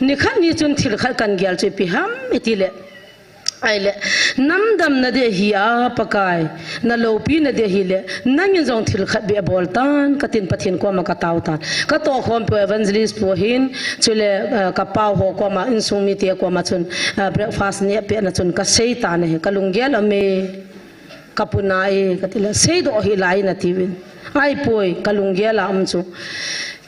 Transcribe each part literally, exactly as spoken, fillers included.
Nikhat ni chun thil khat kan gel chu ipi ham iti le, ahile, nam damna ding ahi a Pakai, na loupina ding ahile, nangin jong thil khat beh bol tan, katin Pathen koma katao tan. Katoh khompi u Evangelist pu hin, chule, eh, kapau ho koma, insung mite koma chun, eh, breakfast neh pehna chun kasei tan ahi, kalunggel aume. Kapuna e, kati le, seidoh hih lai nati uvin. Ahipoi, kalunggel a um chu.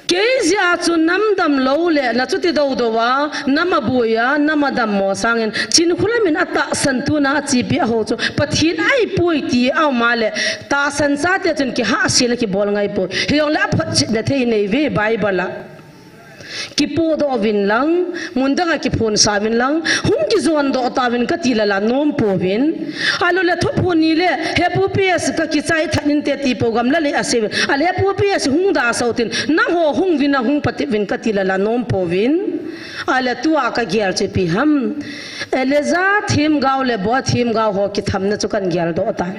Kei jeh a chu nam dam lou le, na chuti doudou a, nam aboi a, nam adammo sangin, Chinkholam in atahsan tuna achepi a ho chu, Pathen ahipoi ti aum a le, tahsan chate chun kihahsel a kibol ngai poi. Hijongle aphotchetna thei nei uve Bible a. Kipohdoh uvin lang, mun dang a kiphonsah uvin lang, hung kijondoh tauvin kati lala nom pouvin. Ahilou le thuphon ni le, He Pu P S kakichai that inte ti pou gamla le asei uvin. Ahile He Pu P S hung da sah utin, nangho hung uvin a hung patep uvin kati lala nom pouvin. Ahile tua kagel chu ipi ham. Elijah themgao le Boaz themgao ho kithamna chu kan geldoh tan.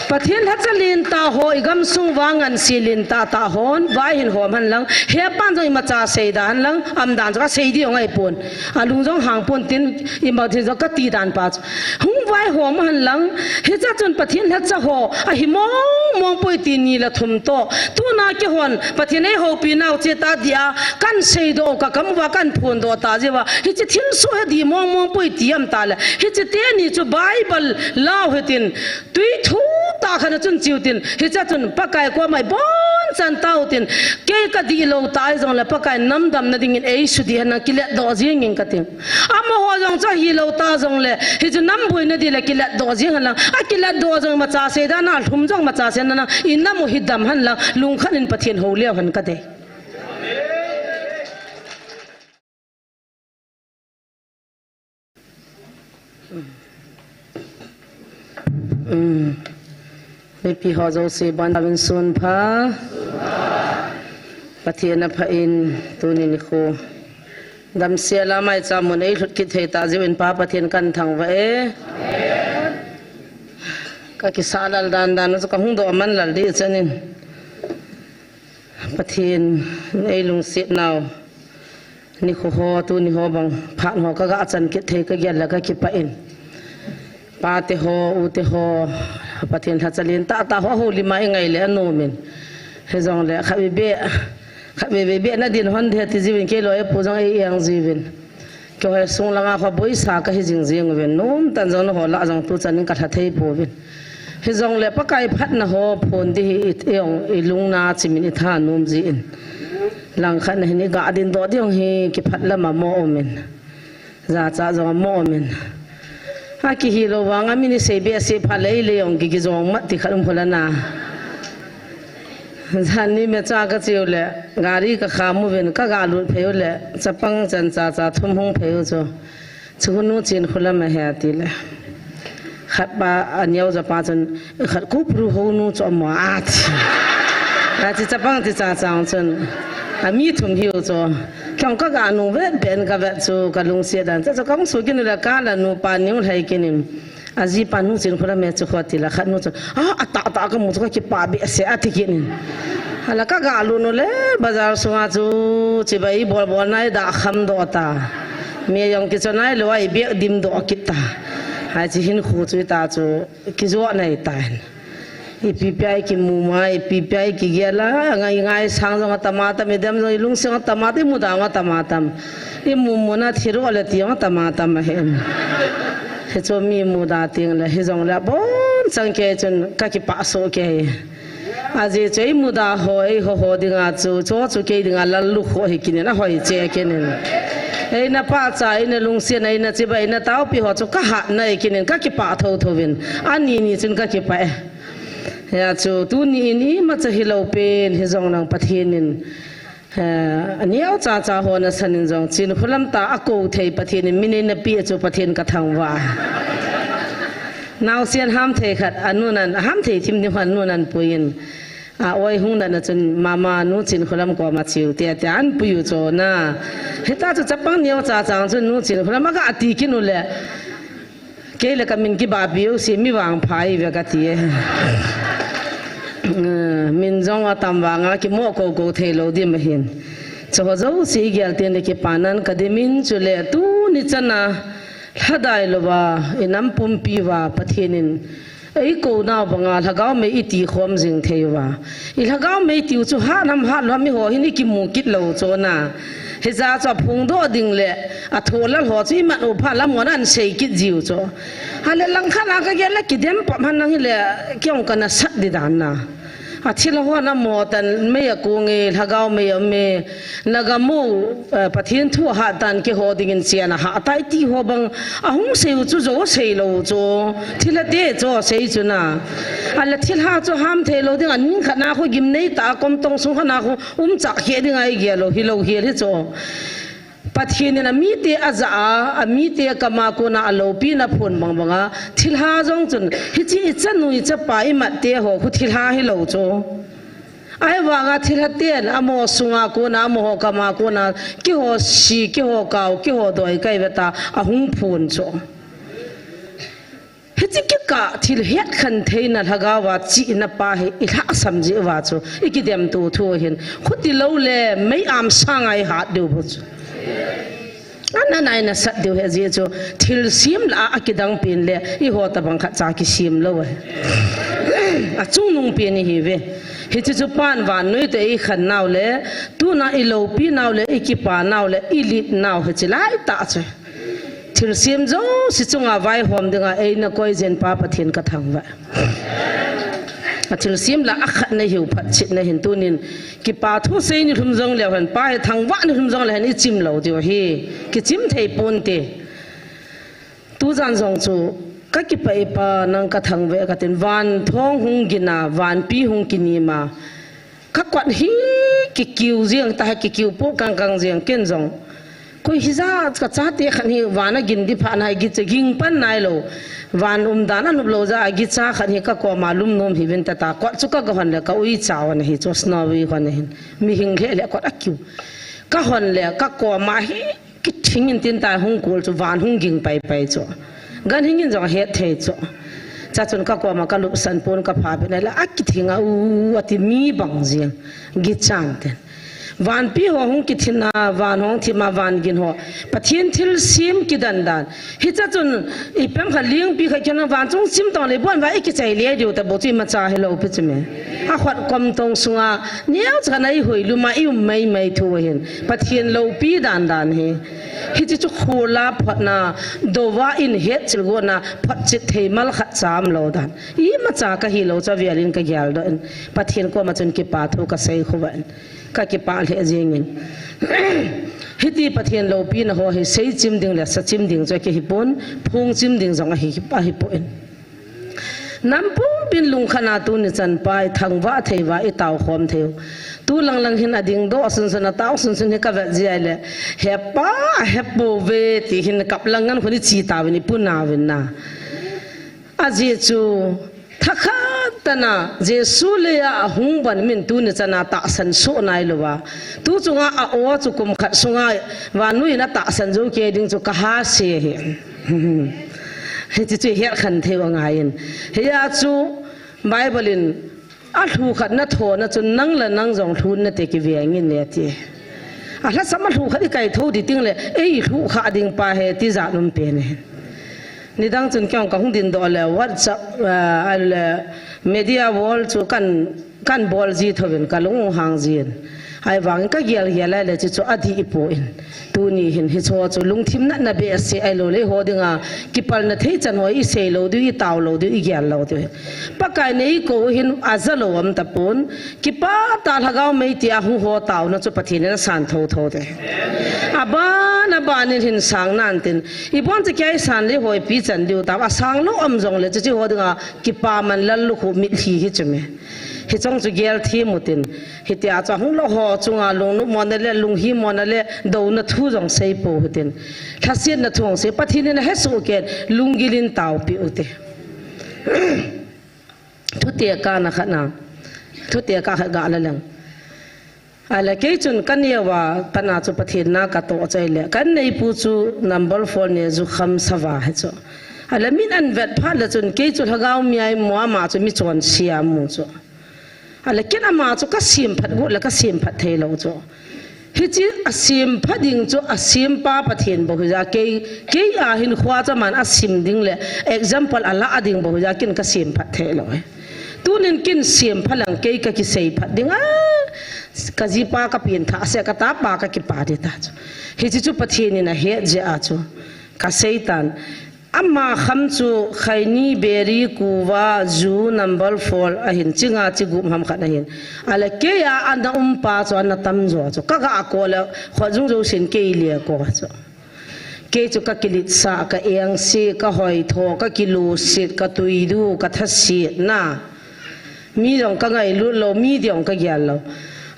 Pathen lhacha lentah ho, igamsung vang ngansi lentah tah hon, vai hin hom hen lang, hepan jong imacha seida hen lang, umdan jong asei ding ahipon. Alung jong hangpon tin, imacha jong kati dan pa chu. Hung vaihom hen lang, hiche chun Pathen lhacha ho, ahi mong mong poi ti ni le thum toh. Tuna keihon, Pathen eihoupi nau cheh ta dia, kan seidoh u kakam uva kan phondoh ta jeh uva. Hiche thilsoh hi di mong mong poi ti aum ta le. Hiche teni chu Bible lau hitin, tui thu tah khat a chun che utin, hiche chun Pakai koma ibonchan tao tin, kei kadihlou ta jongle Pakai nam damna dingin eisudih hen lang kiletdoh jeng ing kati. Amaho jong chu ahilou ta jongle, hichu nam boina ding le kiletdoh jeng hen lang, akiletdoh jong imacha seida na, alhum jong imacha seida na, inam u hi dam hen lang, lungkhat in Pathen hou leu hen kadei. Um, mipi ho jouse bon tauvin sun pha. Pathen apha in tuni nikho damsel a maicham mun eilhut kit thei ta jeh uvin Pa Pathen kan thangvah e. Kakisah lal dan dan chu kahung doh man lal ding chanin. Pathen in eilungset nau. Nikho ho, tuni ho bang, phat ho kaga chan kit thei kagel le kakipah in. Pate ho, ute ho, Pathen lhacha lentah tah ho, houlim a ingai le anom in. Hijongle, khatvei beh, khatvei beh na din hon ding ti jiuvin, kei loi pu jong ei-eng jiuvin. Keiho sung langa kho boisa kahi jing jing uvin, nomtah in jong nangho lah jong tuchan in kalha thei pouvin. Hijongle Pakai phatna ho phon ding hi i, i ong, ilungna chimin itha nom jin. Langkhat na hin iga dindoh ding hi kiphat lam a mo um in. Jachat jong amo um in. Akihilou vang a min isei behseh phat le ilei ong kiki jong mat ti khat um kho lana. Jan ni mecha kache u le, gari kakham uvin, kaga lut phei u le, chapang chan chacha thum hung phei u chu. Chu nu Chinkholam ahi ati le. Khat pa, aneo ja pa chun, khat Kupru hou nu chu amo ati. Achi chapang ti chacha chun. Ami thum hiu chu. Kei kaga nung vet pen kavet chu kalungset dan. Chu kahung sukin u le kala nu pa neu lhai kinin. Ajipa nu Chinkholam e chu kho ati le khat nu chu. A, atah tah kamu chu kakipah behseh ati kinin. Ala kaga lut u le bazar sunga chu chibai bol bol nai da kham doh ta. Mi jong kichon nailou a ibeh dim doh kit ta. Achi hin khu chu ita chu kijo nai tan. Ipi pi a ikimu ma, ipi pi a ikigel a, ngai ngai sang jong atama tam, idem jong ilungseng atama tam, imuda jong atama tam. Imu mu na thi ro le ti jong atama tam ahin. Hichu mi muda teng le, hijongle abonchan kei chun kakipah soh kei. Ajeh chu imuda ho, eiho ho dinga chu, chu chu kei dinga lallukhuh hi kinin, ahoi cheh kinin. Eina pachat, eina lungset, eina chibai, eina taopi ho chu kahatna hi kinin, kakipah thotho in. Ani ni chun kakipah e. Hia chu tuni in imacha hilou pen hijong nang Pathen in, eh, aneo chacha ho nasan in jong Chinkholam ta akou thei Pathen in min eina peh chu Pathen kathangvah. Naosen hamthei khat, anunan, ahamthei thim thim khat anunan puiyin. A, oi hung dan a chun mama nu Chinkholam koma cheu te, te anpui u chu na. Hita chu chapang neo chacha chun nu Chinkholam aga ti kin u le. Kei le kamin kibahpi u si mi vangpha ive kati e. Min jong atam vanga kimo kou kou thei lou di ma hin. Chuho jouse igel teng le kipanan kadimin, chule tuni chana lhadai louva inam pumpi uva Pathen in eikou nau banga lhagao mei iti khom jing thei uva. I lhagao mei tiu chu hat ham hat lou ham, eiho hin ikimu kit lou chu na. Hijeh chun aphongdoh ding le athoh lal ho chu iman u phat le amahon ahin sei kit jiu chu. Ahile langkhat a kagel le kidem pam hen lang hile kei jong kana sat di dan na. Athilha ho na mo tan mei akong e, lhagao mei aume, nagamu, eh, Pathen thu ahat tan keiho dingin chen ahah tai ti ho bang ahung sei u chu jo sei lou chu. Thilha te chu sei chu na. Ahile thilha chu ham thei lou ding, aning khat na khu gimnei tah a kom tong sung khat na khu um chah khe ding a igel lou hilou hel hi chu. Pathen in amite ajah a, amite kama kona aloupina phon bang banga thilha jong chun hiche ichanu ichapa imat te ho khu thilha hilou chu. Ahivanga thilha ten amaho sunga kona, amaho kama kona, keiho si, keiho kao, keiho doi kahi ve ta, ahung phon chu. Hiche kikah thil hetkhen theina lhagao a chihna pa hi ilhahsam jeh uva chu ikidem to thu ahin. Khuti lou le mei am sanga ihat diu bou chu. Ana nai nasat diu ahi jeh chu thilsem lah a akidang pen le eiho tabang khatcha kisem lou ahi. Achungnung pen ihiuve. Hiche chu pan vannoi toh eikhen nau le tuna iloupi nau le ikipa nau le ilit nau hiche laitah chu. Thilsem jouse chunga vaihom dinga eina koi jin Pa Pathen kathangvah. Athilsem lah a khatna hiu phatchetna hin tunin kipa thu sei nilhum jongleu hen, Pa hi thangvah nilhum jongleu hen ichim lou diu ahi. Kichim thei ponte. Tujan jong chu kakipah e Pa, nang kathangvah katin, van thong hung gin a, vanpi hung kinim a. Kakot hi kikiu jeng ta, kikiu poh kangkang jeng ken jong. Koi hijat kachate khat hi van agin di phat na hi gicha ging pan nailou. Van umdan anop lou jeh a gicha khat hi kakoma lum nom hiuvin tata, kot chu kagahon le kauicha hon ahi chu, Snowy hon ahin. Mihing lheh lheh kot akiu. Kahon le kakoma hi kithing in tin ta hung kol chu van hung ging paipai chu. Ganhing in jong ahet thei chu. Chachun kakoma kalupsan pon kapha pen le akithing a u ati mi bang jeng. Gichan ten. Vanpi ho hung kithin a, van hung thim a, van gin ho. Pathen thilsem kidan dan. Hichachun ipem kha lingpi kha khen a van chung chim tong le bon va ikichai le diu tabou chu imacha hilou pi chu me. Akhut kom tong sunga neocha khat na ihoi lum a ium maimai thu ahin. Pathen loupi dan dan hi. Hiche chu khol a photna, douva in hetchil gotna, photchet thei mal khat cha umlou dan. Imacha kahilou chu avel in kageldoh in. Pathen koma chun kipa thu kasei khovah in. Kakipah lheh jeng in. Hiti Pathen loupina ho hi seichim ding le sachim ding chu akihipon, phongchim ding jong ahi, ahipoi. Nam pumpin lungkhat a tuni chan Pa ithangvah thei uva, itao khom thei u. Tu lang lang hin adingdoh sunsun, atao sunsun hi kavet jeh a le, He Pa, hepouve, ti hin kap lang ngan khun ichi tauvin, ipu nauvin na. Ajeh chu, thakhat tah a Jesu leiya ahung ban min tuni chan a tahsan soh nailouva, tu chunga a-o chu kum khat sunga vannoi in atahsan jou kei ding chu kahase ahi. Hiche chu ihet khen thei u angaiyin. Hia chu Bible in alhu khat nathona chun nang le nang jong lhun nate kiveng in ati. Alhasam alhu khat ikaithou di teng le, eilhu kha ding pa hi tijat um pen ahi. Nidang chun kei jong kahung dindoh le WhatsApp, ah, le media wall chu kan, kan bol ji thouvin kalung hang jin. Ahivangin kagel gel a le hiche chu adih ipon. Tuni hin hicheho chu lungthim natna behseh ahilou le eiho dinga kipalna thei chan ho isei lou diu, itao lou diu, igel lou diu. Pakai neikou hin ajalou um tapon. Kipah tah lhagao mei tia hung ho taona chu Pathen in asan thotho te. Aban, aban in hin sang nan tin. Ibon chu kei san le hoipi chan diu tam. Asang lou um jong le chuche ho dinga kipaman lallukhuh mitlhi hi chu me. Hiche chu gel thim u tin. Hitia chu ahung lou ho chunga lungnop mona le, lunghimona le, douna thu jong seipou hitin. Lhasetna thu jong sei, Pathen in ahesoh kei, lunggil in taopi u te. Thu tekahna khat na. Thu tekah khat gala leng. Ahile kei chun kaneo a, kana chu Pathen na katoh chai le. Kaneipu chu number four ne jukham sava hi chu. Ahile min ahin vet phat le chun kei chu lhagao mi ahi mo, ama chu mi chonse amu chu. Ahile ken ama chu kasem phat got le kasem phat thei lou chu. Hiche asempha ding chu asempa Pathen bou hija, kei, kei a hin khua chu aman asem ding le example ala ding bou hija, ken kasempha thei lou hi. Tunin ken sempha lang kei kakisei phat ding a, kajipa kapen tha se, katapa kakipa ding ta chu. Hiche chu Pathen in ahet jeh a chu kasei tan. Ama kham chu khaini beri kuva ju number four ahin, chinga chi gup ham khat ahin. Ale kei a ana umpa chu ana tamjo chu. Kaga ko le, khojung jousen kei le ko chu. Kei chu kakilitsa, ka engse, kahoitho, kakilusit, katuidu, kathasit na. Mi jong kangailut lou, mi jong kagel lou.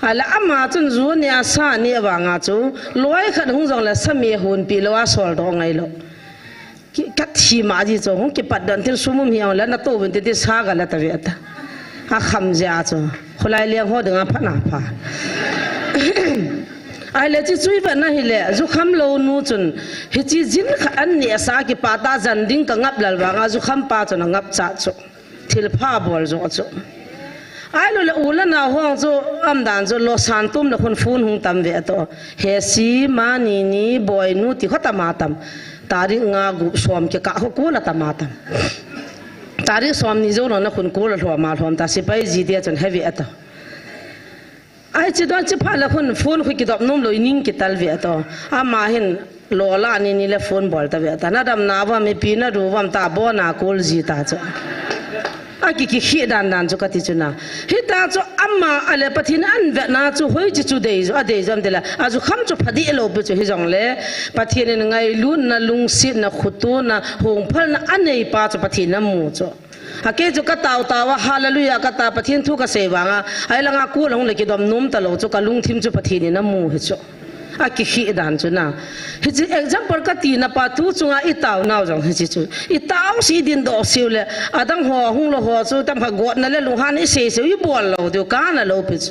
Ale ama chun ju ne asa ne vanga chu, loi khat hung jongle same hunpi lou a soldoh ngailou. Ki, kathi ma ji chu, hung kipat dan tin sum um hijongle, natouvin tin tin sa gala tave ta. Akham jeh a chu. Kholai leng ho dinga phat na pha. Ahile chi chu ivet na hile, jukham lou nu chun, hiche jin khat an neh sa kipah ta jan ding kangap lal vanga, jukham pa chun angap cha chu. Thilpha bol jo chu. Ahilou le u le nao hung chu, umdan chu, losan tum le khun phone hung tam ve to. Hesi, Mani, Ni, Boinu, ti kho tama tam. Tarik nga, gup, som kikah kho kul a tama tam. Tarik somni jou lou na khun kul a lhom a lhom ta, sepai ji te chun heve ato. Ai, chi don chi phat le khun phone khu kidop nom lou, ining kital ve ato. Ama hin lo la ni ni le phone bol ta ve ta. Nadam na vam, ipi nadu vam ta, abon a kul ji ta chu. Aki, kikhih dan dan chu kati chu na. Hita chu ama ale Pathen in ahin vet na chu hoiche chu dei jo, adei jo am tile. Ajukham chu phadeh lou pi chu hijongle. Pathen in ngailutna, lungsetna, khotona, hongphalna anei pa chu Pathen in amu chu. Akei chu katao tao a, hallelujah kata, Pathen thu kasei vanga, ahilanga kul ahung le kidom nom talou chu kalungthim chu Pathen in amu hi chu. Akikhih dan chu na. Hiche example kati na pa tu chunga itao nau jong hiche chu. Itao si idin doh siu le, adang ho, hung lou ho chu, tam kha gotna le lunghan isei siu, ibol lou diu, kana lou pi chu.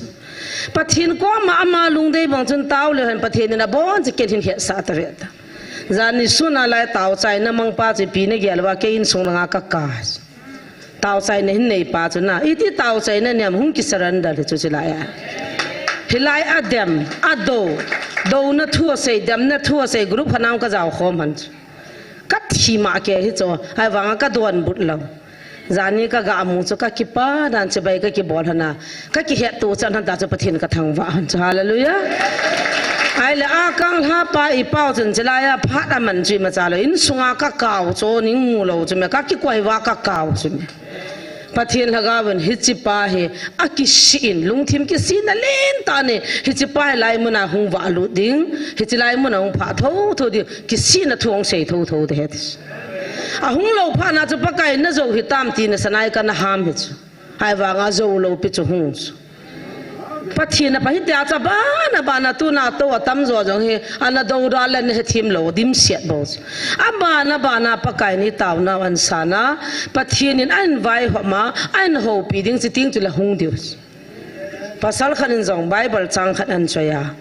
Pathen koma ama lungdei bang chun tao le hen Pathen in abon chu ken hin hetsah ta ve ta. Jan ni sun a lai tao chaina mang pa chu ipi nagel uva kei insung langa kaka. Tao chaina hin nei pa chu na, iti tao chaina nei am hung ki surrender hi chu hilai a. Hilai a dem, a do, dona thu asei, demna thu asei, group khat nang kajao khom han chu. Kathi ma kei hi chu, ahivanga kadonbut lou. Jan ni kaga mu chu kakipa dan chibai kakibol hana. Kakihet tu chan hanta chu Pathen kathangvah hon chu. Hallelujah. Ahile a kang lha pa ipao chun chilai a phat aman chu imacha lou. Insunga kakao chu ning mu lou chu me. Kakikoi uva kakao chu me. Pathen lhagao in hiche pa hi akisih in lungthim kisihna lentah in hiche pa hi lai muna hung vahlut ding. Hiche lai muna hung phah thotho ding. Kisihna thu hung sei thotho ding ahi ti. Ahung lou phat na chu Pakai najou hitam tina sanai kana ham hi chu. Ahivanga jou lou pi chu hung chu. Pathen a pa hitia chu abana bana tuna tou atamjo jong hi ana dou da le nahe thim lou dimset bou chu. Abana bana Pakai in itaonau ahin san a, Pathen in ahin vaihom a, ahin houpi ding chi ting chu le hung diu chu. Pasal khat in jong Bible chang khat ahin choi a.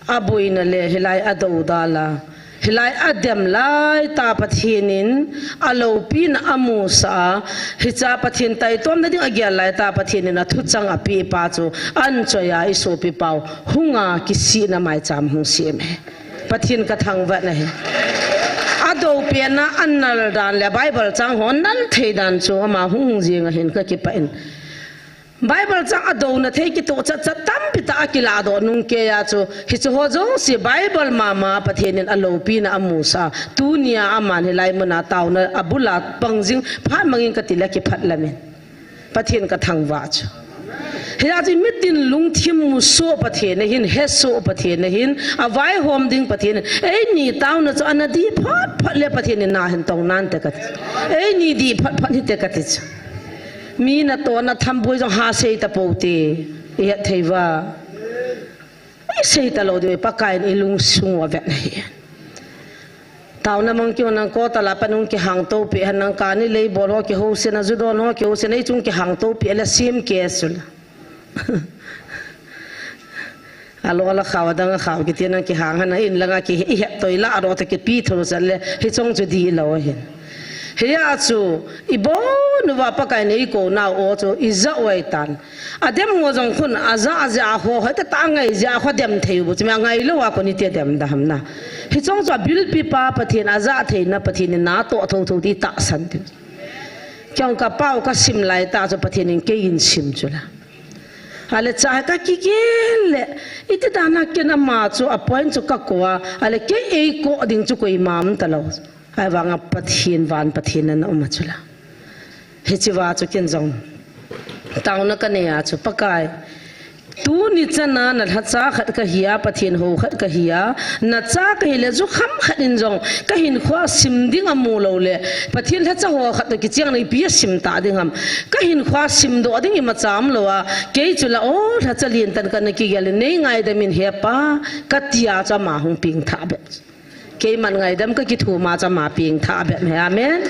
Aboina le hilai a dou da la. Hilai a dem lai ta Pathen in aloupina amusah a. Hicha Pathen taitomna ding agel lai ta Pathen in athuchang apeh pa chu. Ahin choi a isopi pau. Hunga kisihna maicham hung sem e. Pathen kathangvah na hi. Adou pen a anal dan le Bible chang ho nal thei dan chu ama hung hung jing ahin kakipah in. Bible chang adouna thei kitoh chat chat tampi tah a kiladoh nung kei a chu, hiche ho jouse Bible mama Pathen in aloupina amusah a, tunia aman hilai muna taona abul a pang jing phat mang in kati le kiphat lam in. Pathen kathangvah chu. Hia chu mitin lungthim musoh Pathen ahin, hesoh Pathen ahin, avaihom ding Pathen in. Eini taona chu ana dih phat phat le Pathen in nahin tong nante kati. Eini dih phat phat hite kati chu. Mi natohna thamboi jong ha sei tapou te, ihet thei uva. Isei talou diu, Pakai in ilungsung uva vet ahi. Taona mang kihon nang ko tala pa nung kihangtou peh hen nang kani lei bol ho kihousen a judon ho kihousen a ichung kihangtou peh le sim ke sul. Alo la khao dang khao kiti nang kihang hen a in langa ki ihet toi la aro ta kipi thou sat le hichong chu dih lou hin. Hia chu, ibon uva Pakai in eikou nau o chu, ija uai tan. Adem ho jong khun, aja aja ho, hoi ta ta ngai ja ho dem thei u bu, chumi angai lou a kon iti dem da ham na. Hichong chu abilpi pa Pathen, aja theina Pathen in na toh tho tho ti tahsan ti. Kei jong ka pau ka sim lai tah chu Pathen in kei in sim chu la. Ale cha ka kigel le, iti dan a ken ama chu a point chu ka ko a, ale kei ei ko ding chu koima um ta lou. Ahivang a Pathen van Pathen na um a chu la. Hiche va chu ken jong. Taona ka nei a chu Pakai. Tuni chan a na lhacha khat ka hi a, Pathen hou khat ka hi a, na cha ka hi le jukham khat in jong ka hinkho a sim ding a mu lou le, Pathen lhacha ho khat toh kicheng na ipi a sim ta ding ham. Ka hinkho a sim doh ding imacha um lou a, kei chu la o lhacha lien tan ka na kigel in nei ngaidam in he Pa, ka ti a chu ama hung peng tha bep. Keiman ngaidam ka kithum a chu ama peng tha bep hi, amen.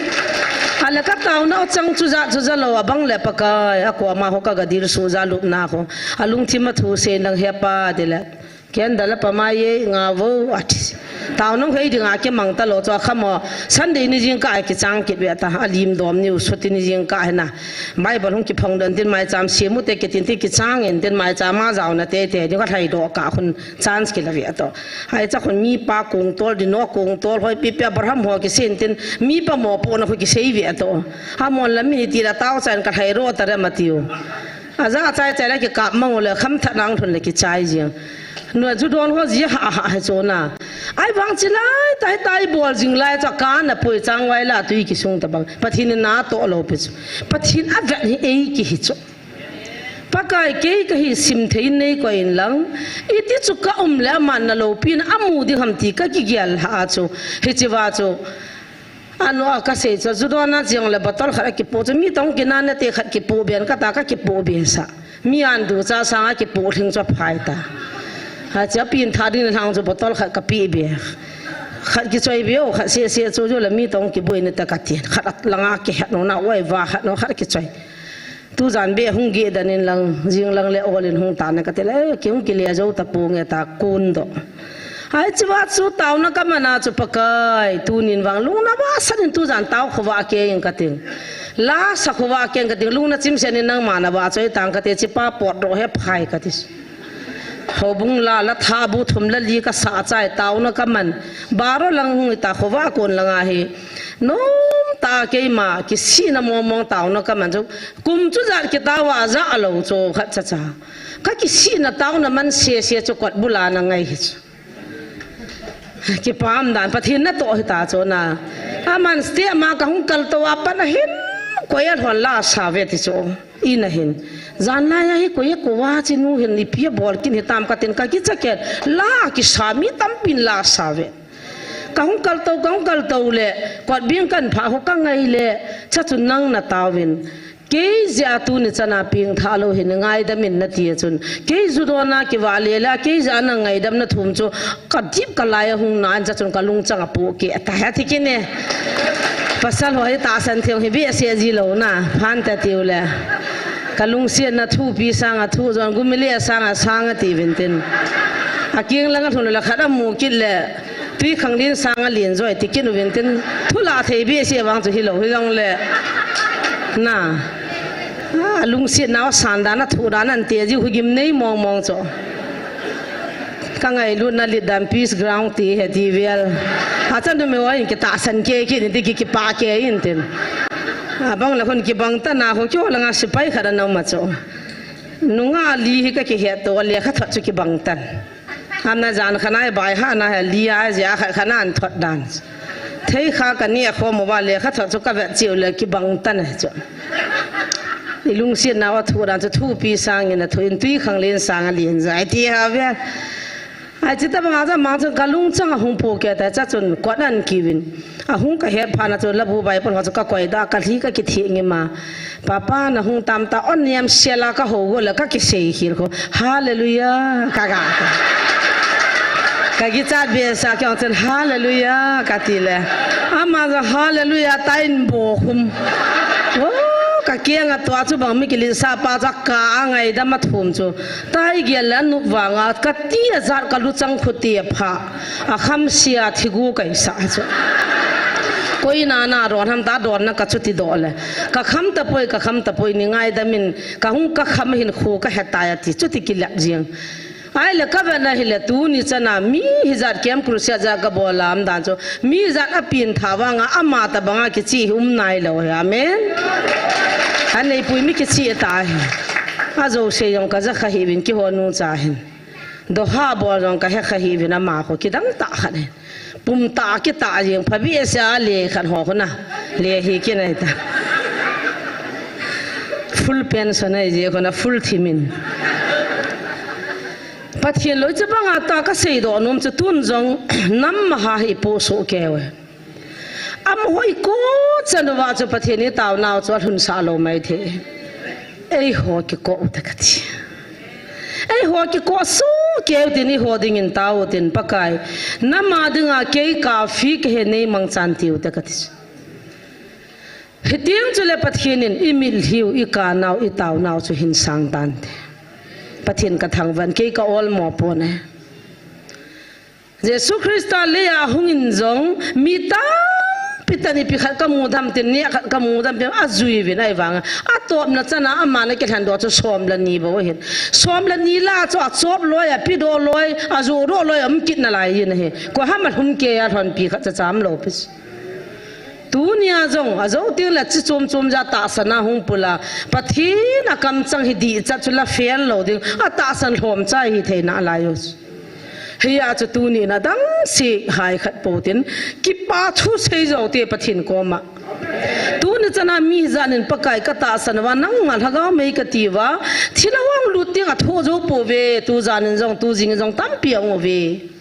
Ale ka taona o chang chu ja chu ja lou a bang le Pakai, a ko ama ho ka ga dil su ja lupna ho. A lungthim a thu sei nang he Pa ti le. Ken da la pa ma ye nga vo a ti. Taona hei ding a kimang ta lou chu a kham o. Sunday ni jingkah a kichang kit ve ta. A lim dom ni u suti ni jingkah hi na. Bible hung kiphong don tin maicham simu te kitin tin kichang in tin maicham a jaona te te. Ni ka thlai doh ka khun chance kila ve to. Ai cha khun mi pa kong tol, dino kong tol, hoi pi pi Abraham ho kisei tin, mi pa mo po na khu kisei ve to. Ha mon la mi ti la tao chan ka thai ro ta re ma tiu. A ja chai chai la kikap mang u le kham that nang thun le kichai jing. Nu ju don ho ji ha ha ha chu na. Ai vang chi lai, tai tai bol jing lai cha ka na pui chang wai la tui kisung ta bang. Pathen in na toh lou pi chu. Pathen a vet hi ei kihi chu. Pakai kei ka hi sim thei nei ko in lang, iti chu ka um le aman na lopi na amu ding ham ti ka kigel ha a chu, hiche va chu. Ano a ka sei chu, ju don a chiang le bottle khat a kipo chu, mi tong kina na te khat kipo ben ka ta ka kipo be sa. Mi an du cha sang a kipo thing chu phai ta. Ha cha pin tha ding lang chu bottle khat ka pi be. Khat kichoi be o, khat se se chu ju le mi tong kiboi na ta ka tin. Khat lang a kihet no na oi va khat no khat kichoi. Tujan be hung ge dan in lang, jing lang le ol in hung ta na ka ti le, eh, kei hung kile jou ta pu nge ta kun do. Ai chi va chu taona ka man a chu Pakai, tunin vang lungna va san in tujan tao khovah kei in ka ting. La sa khovah kei in ka ting, lungna chim sen in nangma na va choi tang ka te chi pa pot ro he phai ka ti. Houbung la, la tha bu thum la li ka sa chai taona ka man. Baro lang hung ta khovah kon lang a hi. Nom ta keima, kisihna mong mong taona ka man chu. Kum chu jat kitao a ja a lou chu khat cha cha. Ka kisihna taona man se se chu kot bula na ngai hi chu. Kipam dan Pathen na toh hi ta chu na. Aman stia ma ka hung kal to a pan a hin. Koi a lhon la sa ve ti chu. Ina hin. Jan lai a hi koi a ko wa chi nu hin ipi a bol kin hi tam ka tin ka kicha ken. La kisa mi tam pin la sa ve. Ka hung kal to, ka hung kal to le, kot bing kan pha ho ka ngai le, cha chu nang na taovin. Kei jeh a tuni chan a peng tha lou hin ngaidam in na ti a chun. Kei ju don a kiva le la, kei jeh a na ngaidam na thum chu, ka dip ka lai a hung na an cha chun ka lungchang a pu ke ta ha ti kine. Pasal ho hi tahsan thei hi be se ji lou na, phan ta tiu le. Ka lungsiat na thupi sang a thu jon, gumile a sang a sang a ti vin tin. A king lang a thun le khat a mu kit le. Tui khang lin sang a lin joi ti kin u vin tin, thu la thei be se vang chu hi lou hi jong le. Na. A, lungsiat na san dan a thu dan an te ji hu gim nei mong mong chu. Ka ngailut na lit dan peace ground ti he ti vel. A chan du me wa in ki tahsan ke ki ni ti ki kipa ke in tin. A bang la khun kibang ta na ho kyo la nga sipai khat a na ma chu. Nunga li hi ka kihet to le kha thot chu kibang tan. Amna jan khana e bai ha na he lia e jia kha khana an thot dan. Thei kha ka ni a kho mo ba le kha thot chu ka vet chiu le kibang tan e chu. I lungsiat na wa thu dan chu thupi sang in a thu in tui khang len sang a lin jai ti ha ve. Ai chi ta bang a ja mang chun ka lungchang a hung pu ke ta cha chun kot an ki vin. A hung ka het pha na chu labu bai pon ho chu ka koi da ka hli ka ki thi ngi ma. Papa na hung tam ta on niam sela ka ho go le ka kisei khil kho. Hallelujah, ka ga. Ka gi chat be sa kyong chen hallelujah, ka ti le. Ama ga hallelujah ta in bo khum. Oh, ka kiang a tua chu bang mi kilin sa pa cha ka a ngai da ma thum chu. Tai gel le nup vang a ka ti a zat ka lu chang khu ti a pha. A kham sia thi gu kai sa chu. Koi na na ron ham ta don na ka chuti doh le. Ka kham ta poi, ka kham ta poi ni ngaidam in ka hung ka kham hin khu ka he tai ati chuti kilep jing. Ahile ka vet na hile tuni chana mi hijat Camp Crusade ja ka bol a um dan chu. Mi hijat a pin tha vanga ama tabanga kichi hi um nai lou hi. Amen. Anei pui mi kichi ta hi. A jo se jong ka ja kha hi vin kihonu cha hin. Doha bol jong ka he kha hi vin ama kho kidang ta khat hin. Pum ta kita jing phabi sia le khat ho khona. Le hi kinai ta. Full pension ai je khona full thimin. Pathian loi chapanga ta ka seidoh nom chu tun jong nam maha hi po so keu e. Amaho i ko chan uva chu Pathian i taonau chu alhun sah lou mai thei. Eiho kiko u te kati. Eiho kiko so keu tin eiho dingin tao tin Pakai. Nama dinga kei ka fi ke he nei mangchan tiu te kati. Hitiang chule Pathian in i mitlhiu, i kanau, i taonau chu hin sang tante. Pathian ka thangvah in kei ka olmo pon e. Jesu Christa leiya hung in jong mi tampi tah in ipi khat ka mu dam tin, neh khat ka mu dam tin, ajui uvin ahivanga. Atopna chana aman akilhen doh chu som le ni bou ahin. Som le ni lah chu achop loi, api doh loi, ajoh doh loi, um kit nalai in ahi. Koi ham alhum kei a lhonpi khat cha cham lou pi chu. Tunia jong, ajo teng le chi chom chom ja tahsan a hung pul a. Pathian a kamchang hi dihchat chu la fel lou ding. Atahsan lhom cha hi thei nalai u. Hia chu tuni na dang si hai khat po tin. Kipa thu sei jo te Pathian koma. Tuni chana mi hijat in Pakai ka tahsan uva nangma lhagao mei kati uva. Thilha hung lut teng atho jo pouve. Tu jan in jong, tu jing in jong tampi ahung uve.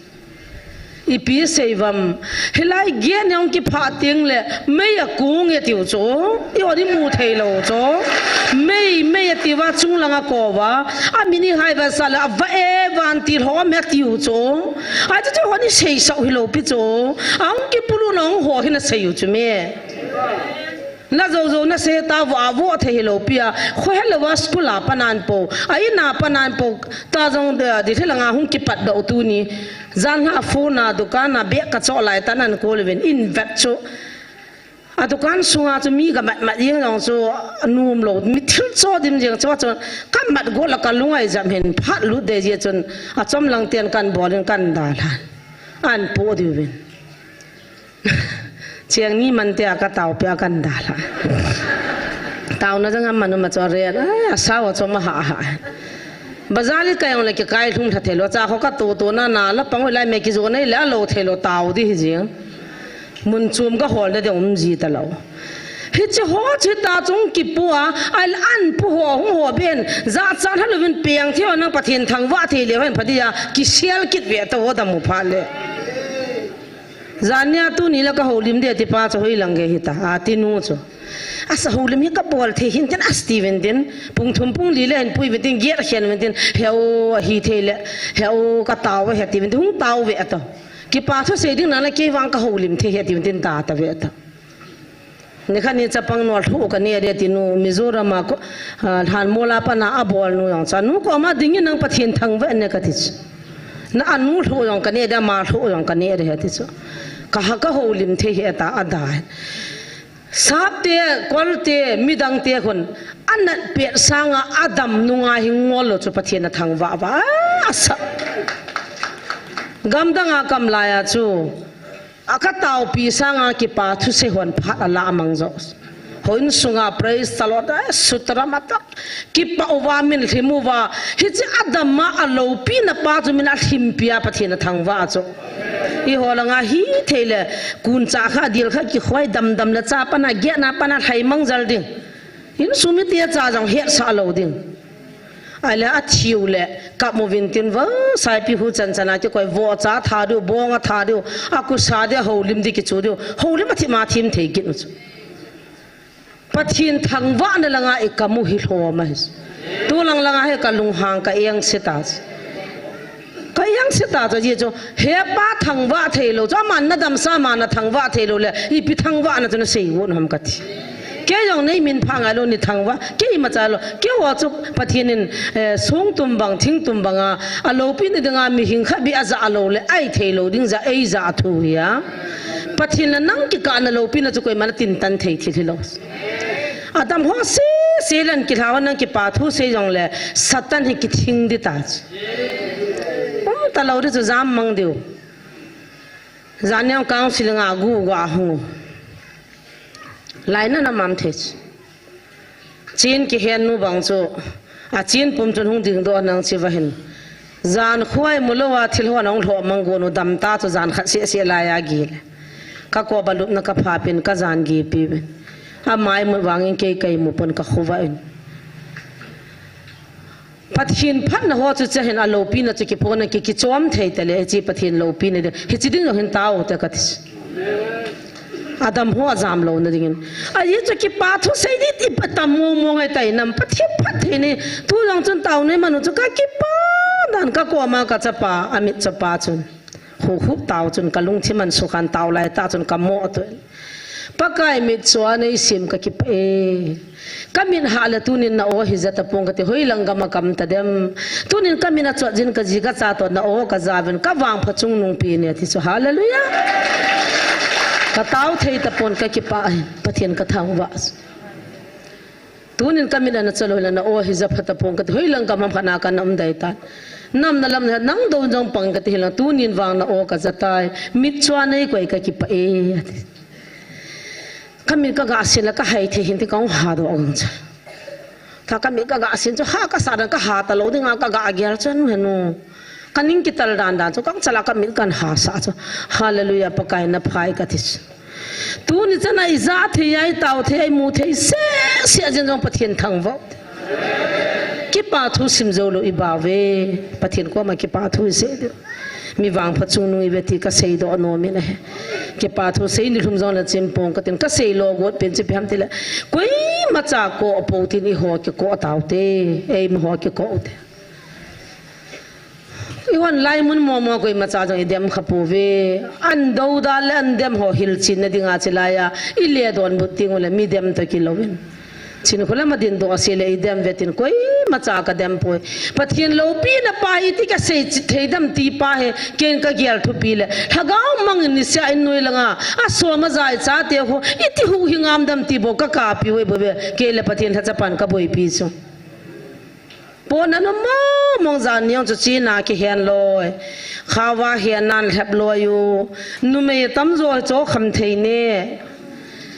Ipi sei uvam, hilai gate nung kiphat teng le, mei akung e tiu chu, i ot i mu thei lou chu, mei, mei ati uva chung langa kou uva, amin i hai uva sa le, ava e vantil ho me tiu chu, ai chu chu hon i sei sau hilou pi chu, ahung kipulu nung ho hi na sei u chu me. Na jo jo na sei ta vo a vo thei hilou pi a, kho helou a school a panan po, a in a panan po, ta jong de, de thilanga hung kipat doh tuni. Jan ha phone a, dukan a, bag ka choh lai tan an call uvin, in vet chu. A dukan sunga chu mi ka mat mat jeng jong chu, a nom lou, mi thil cho dim jeng chu, chu ka mat go la ka lungai jam hin, phat lut de jeh chun, achom lang ten kan bol in kan dalhan. An po diuvin. Cheng ni man te a ka tao pe a kan dalha. Taona jong a man um a chu a ren, ai, a sao a chom a ha ha. Bazar i kai jong le kikai lhung lha thei lou, cha kho ka to to na na la pang u lai me kijo nei le a lou thei lou tao di hi jing. Mun chom ka hol na de um ji ta lou. Hiche ho chu ta chung kipu a, ai la an pu ho hung ho ben, ja chan ha louvin peng thei nang Pathian thangvah thei le hen pha dia, kisel kit ve ta ho dam u pha le. Jan nia tuni la ka houlim de ti pa chu hoilang ge hita, a ti nu chu. Asa houlim hi ka bol thei hin tin as ti uvin tin, pung thum pung li le hin pui uvin tin, gate khen uvin tin, he o ahi thei le, he o ka tao ve he ti uvin tin, hung tao ve a to. Kipa thu sei ding na la kei vang ka houlim thei he ti uvin tin ta ta ve a to. Nikhat ni chapang nol thu ka ne de ti nu, Mizoram a ko, ah, lhan mola pana a bol nu jong cha. Nu koma dingin nang Pathian thangvah ne ka ti chu. Na anu lhu jong ka ne de, ama lhu jong ka ne de he ti chu. Ka ha ka houlim thei he ta a da. Sap te, kol te, midang te khun, a nat pet sanga a dam nunga hi ngol lou chu Pathian a thangvah vah a sa. Gamdang a kam lai a chu, a ka taopi sanga kipa thu sei hon phat a la mang jo. Hon sunga praise the Lord, eh, sutra mata. Kipa uva min lhim uva, hiche a dam a a loupina pa chu min a lhimpi a Pathian a thangvah chu. I ho langa hi thei le, kun cha kha dil kha kikhoi dam dam le cha pana gate na pana lhai mang jal ding. Insung mite cha jong hetsah lou ding. Ahile a thiu le, kap mu vin tin vo, saipi hu chan chan a kikoi vo cha tha diu, bong a tha diu, a kusa dia houlim di kichu diu, houlim a thim a thim thei kit u chu. Pathian thangvahna langa i kam u hi lhom ahi. Tu lang langa hi ka lunghang ka eng se ta. Ka eng se ta chu, ji chu, he pa thangvah thei lou chu, aman na damsa, aman na thangvah thei lou le, ipi thangvahna chu na sei u ham ka ti. Kei jong nei min pha ngai lou ni thangvah, kei ima cha lou, kei ho chu Pathian in, eh, song tum bang, thing tum bang a, a loupina dinga mihing khat beh a ja lou le, ai thei lou ding ja, ei ja thu hi a. Pathen le nang kikah na loupina chu koima na tin tan thei thil hilou. Adam ho sese le ana kilha ho nang kipa thu sei jongle Satan hi kithing ding ta chu. Um talou ding chu jam mang diu. Jan jong counseling a gu gu a hung u. Lainat na mam thei chu. Chin kihen nu bang chu, a chin pum chun hung ding doh nang chi va hin. Jan khuai mu lou a thil ho nang lhoh mang gu nu dam ta chu jan khat sese lai a gil. Ka ko ba lup na ka pha pin ka jan gi pi pin. A mai mu vang in kei kai mu pon ka khu va in. Pathen phatna ho chu che hin a loupina chu kipona ki, kichom thei ta le, hiche Pathen loupina de. Hiche ding jong hin tao te ka ti. Adam ho a jam lou na ding in. A hi chu kipa thu sei ding ti pa tam mo mo ngai tai nam Pathen phat thei ni. Tu jong chun tao nei manu chu ka kipa dan ka ko ma ka chapa, a mit chapa chun. Hu hu tao chun ka lungthim an sukhan tao lai ta chun ka mo tu. Pakai mitchua nei sim ka kipah e. Ka mit hah le tunin na o hi ja tapong ka ti, hoilang gam a kam ta dem. Tunin ka mit a chot jin ka ji ka cha to na o ka ja ven ka vangpha chungnung pi ne ti chu. Hallelujah. Ka tao thei tapon ka kipah e. Pathen ka thangvah. Tunin ka mit a na chalo hila na o hi ja pha tapong ka ti, hoilang gam ham khat na ka nam dai ta. Nam na lam na nang do jong pang ka ti hila tunin vang na o ka ja tai. Mitchua nei koi ka kipah e. Ka mit ka ga sin la ka hai thei hin ti ka hung ha doh a gang cha. Tha ka mit ka ga sin chu ha ka sa dan ka ha talou ding a ka ga gel chan he nu. Ka ning kital dan dan chu ka cha la ka mit kan ha sa chu. Hallelujah, Pakai na phai ka ti chu. Tuni chan a i ja thei a, i tao thei a, i mu thei sese a jin jong Pathen thangvah. Kipa thu sim jou lou i bau ve. Pathen koma kipa thu i sei diu. Mi vangpha chungnung i ve ti ka seidoh nom in ahi. Kipa thu sei ni lhum jong le chim pong ka tin ka sei lo got pen chi pi ham ti le. Koima cha ko po tin i ho kiko tao te. Eima ho kiko te. I hon lai mun mo mo koima cha jong i dem kha po ve. An do da le an dem ho hil chin na ding a chi lai a. I le don but ting u le mi dem to kilou in. Chin khu lam a din doh a se le i dem ve tin koima cha ka dem poi. Pathen loupina pa hi ti ka sei chi thei dem ti pa he, ken ka gel thupi le. Lhagao mang in ni sia in noi langa, a som a ja i chate ho, i ti hu hi ngam dem ti bou ka kapi oi bou ve, kei le Pathen lhacha pan ka boipi chu. Pon a nu mong mong jan niang chu china kihen loi. Khawa hian nan lhep loi u. Numei tamjo cho kham thei ne.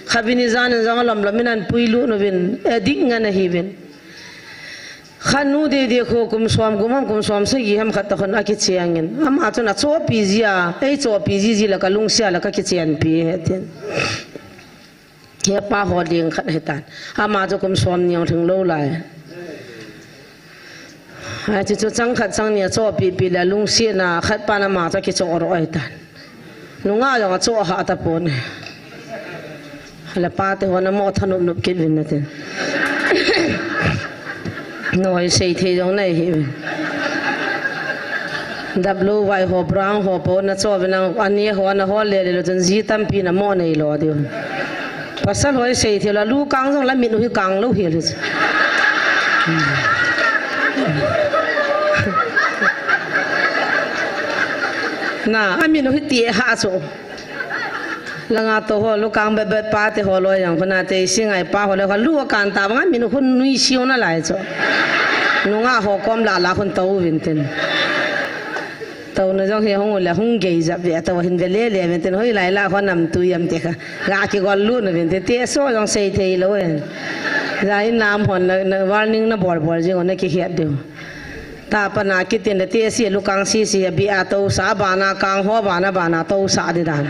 Kha vin i jan in jong a lom lom in an pui lut nu vin, eh, dik ngan ahi vin. Kha nu de de kho kum som, kum ham kum som sagi ham khat ta khon a kicheng in. Ama chun a chopi ji a, ei chopi ji ji la ka lungsia la ka kichen pi he tin. He pa ho ding khat he tan. Ama chu kum som niang thing lou lai. Ai, chu chu chang khat chang ni a cho pi pi le lungsiatna khat pa na ma chu kicho ro ai tan. Nunga jong a cho ha ta pon. Le pa te ho na mo thanup nup kit vin na tin. Noi sei thei jong nei hi vin. Dap lou vai ho brown ho po na cho vin ang ani ho na ho le le lo chun ji tampi na mo nei lo diu. Pasal hoi sei thei la lu kang jong la min u hi kang lou hi le. Na, a min u hi ti ha so. Langa to ho lu kang bet bet pa te ho lo yang khuna te singai pa ho le kha lu kan ta bang a min u khun nui siu na lai so. Nunga ho kom la la khun to vin tin. Tona jong hi hung u le hung gei jap ve, to hin ve le le ve tin hoi lai la ho nam tu yam te kha. Ga kigol lut na ve te, te so jong sei thei lou e. Ja in nam hon na, na warning na bol bol jing na kihet diu. Ta pa na kitin le te si lu kang si si a bi a to sa ba na kang ho ba na ba na to sa di dan.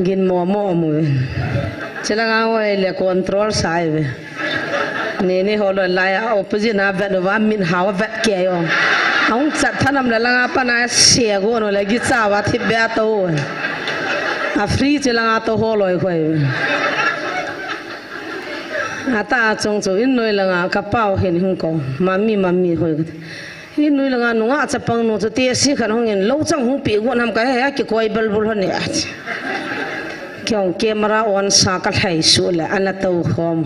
Gin mo mo mu ve. Chilanga hoi le control sai ve. Nini ho lo lai a opposite na vet uva min hao vet kei o. Aung chat thanam la langa pa na se go no le gi cha va thip be a to. A free che langa to ho loi khoi. Ata chung chu in noi langa ka pau hin hung ko. Mami mami hoi. Hi nui langa nunga chapang nu chu te si khan hung in lo chang hung pi gon ham ka he he ki koi bel bul hon e. Kyong camera on sa ka lhai su le ana to khom.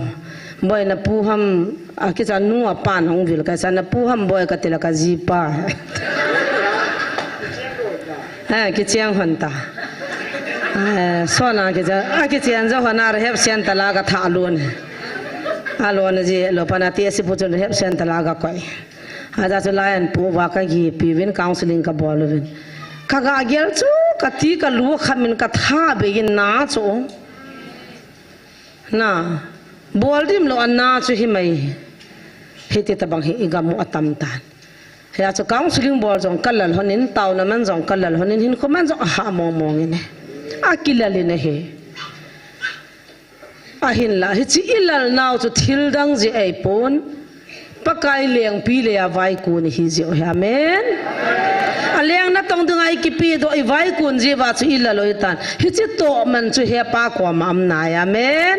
Boi na pu ham a ki cha nu a pan hung vil ka cha na pu ham boi ka tila ka ji pa. Ha ki chiang hon ta. Eh, sona kicha, akichen jo hona rehab center la katha lun. Alona ji lo pana ti asi pu chun rehab center la kakoi. Aja chu lai an pu va kagipi uvin counseling kabol uvin. Kagagel chu kati kalu khamin katha be in na chu. Na, bol dim lo ana chu hi mai. Hiti tabang hi igam u atam tan. Hia chu counseling bol jong kalal honin, tauna man jong kalal honin, hinkho man jong aha mong mong in e. Akilal in ahi. Ahinla, hichi ilal nau chu thil dang ji ahi pon. Pakai lengpi le a vaikun hi ji u hi, amen. A leng natong ding a ikipi doh i vaikun ji va chu ilal u hitan. Hichi toh man chu hepa koma um nai, amen.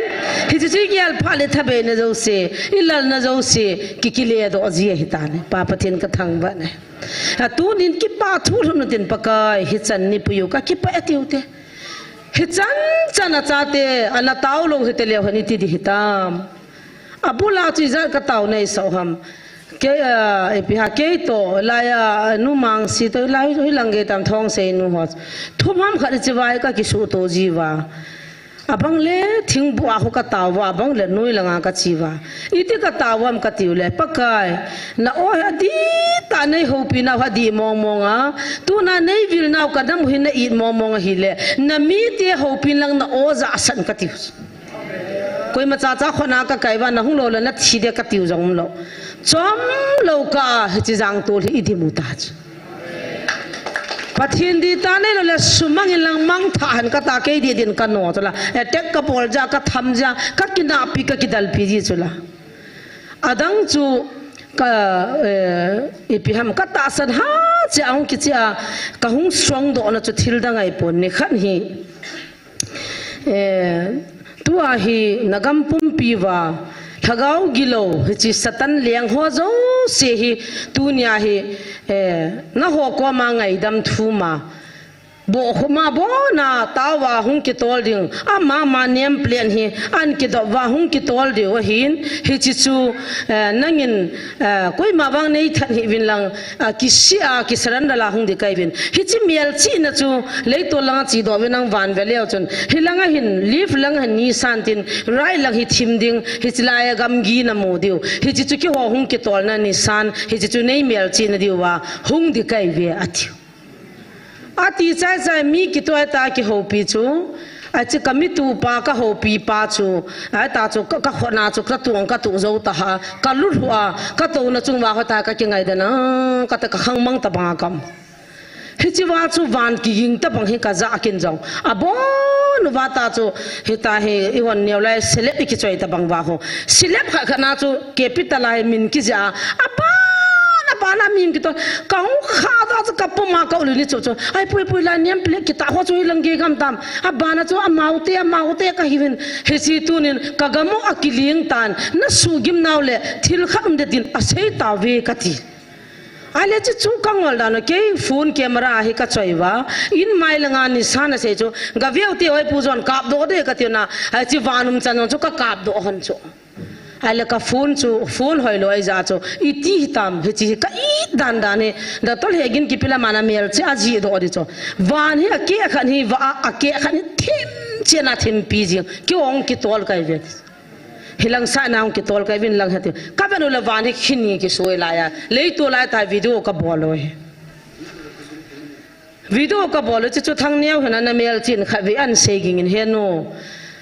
Hichi chu igel pha le thabe na jo se, ilal na jo se, kikile doh ji ahi tan. Pa Pathen kathangvah e. A tunin kipa thu lhun u tin Pakai, hichan ni puyu kakipah e tiu te. Hichan chan a chate, ana tao lo hite leu hen iti di hitam. Abula chu ijat katao nei sao ham. Kei, ah, ipi ha kei to, lai a, nu Mangsi to, lai hi lang gei tam thong sei nu ho. Thum ham khat ichi vai kakisuh to ji va. Abang le thingbu a ho katao va, abang le noi langa kachi va. Iti katao vam katiu le, Pakai, na o hi adih tah nei houpi nau hi adih mong mong a, tuna nei vil nau ka namu hi na it mong mong ahile, na mite houpin lang na o jahsan katiu. Koima chacha khona kakai va, na hung lo le na thi de katiu jong um lo. Chom lo ka, hichi jang tol hi i dim u ta chu. Pathen di ta nei lo le sumang in lang mangthah hen kata kei di din kano chu la. Attack kabol ja, katham ja, kakinahpi, kakidalpi ji chu la. Adang chu ka, eh, ipi ham katahsan ha che ahung kichi a, kahung song doh na chu thil dang ahi pon ni khat hi. Eh, tua hi nagam pumpi va, lhagao gilou, hichi Satan leng ho jouse hi, tunia hi, eh, naho koma ngaidam thuma, bohkhuma bona tao va hung kitol ding, ama ma name plate hi, an kidop va hung kitol diu ahin, hichi chu, eh, nangin, eh, koima vang nei that hih uvin lang, a, kisi a, kisaran dala hung di kai uvin. Hichi melchihna chu, leitol langa chi doh uvin nang van ve leu chun. Hi langa hin, left langa hin nisan tin, right lang hi thim ding, hichi lai a gamgi na mu diu. Hichi chu kiho hung kitolna nisan, hichi chu nei melchihna diu va, hung di kai uve ati. Ati chai chai mi kitoi ta kihoupi chu, achi ka mitu pa ka houpi pa chu, ahi ta chu ka, ka khona chu ka tuang ka tu jou ta ha, ka lulhu a, ka touna chung va ho ta ka kingai dana, ka ta ka khangmang ta banga kam. Hichi va chu van kiging ta bang hi ka ja kin jong. Abon va ta chu, hita hi i hon neo lai selep i kichoi ta bang va ho. Selep kha kha na chu, capital a hi min kija, aban, aban a min kitol, ka hung kha ta chu ka puma ka ulu ni chu chu. Ai pui pui la niam pile kita ho chu hi lang ge gam tam. Aban a chu amau te, amau te ka hi vin. Hichi tunin ka gam u akiling tan. Na sugim nau le thil khat um de din asei ta ve ka ti. Ahile chu chu ka ngol dan u kei phone camera hi ka choi va. In mai langa nisan asei chu. Ga veu te oi pu jon kap doh de ka ti na. Ai chi van um chan chu ka kap doh hon chu. Ahile ka phone chu, phone hoilou ahi ja chu, iti hitam, hichi hi ka it dan dan hi, Doctor Hegin kipila mana melchih a ji doh di chu. Van hi akeh khat hi va, akeh khat hi thim chena thim pi jing, ki ong kitol kai ve. Hi lang sa na ong kitol kai vin lang hati. Ka venu la van hi khin ni kisoi lai a, leitol lai ta video ka bol u hi. Video ka bol u chu chu thang neo hena na melchih khat ve an sei ging in he nu.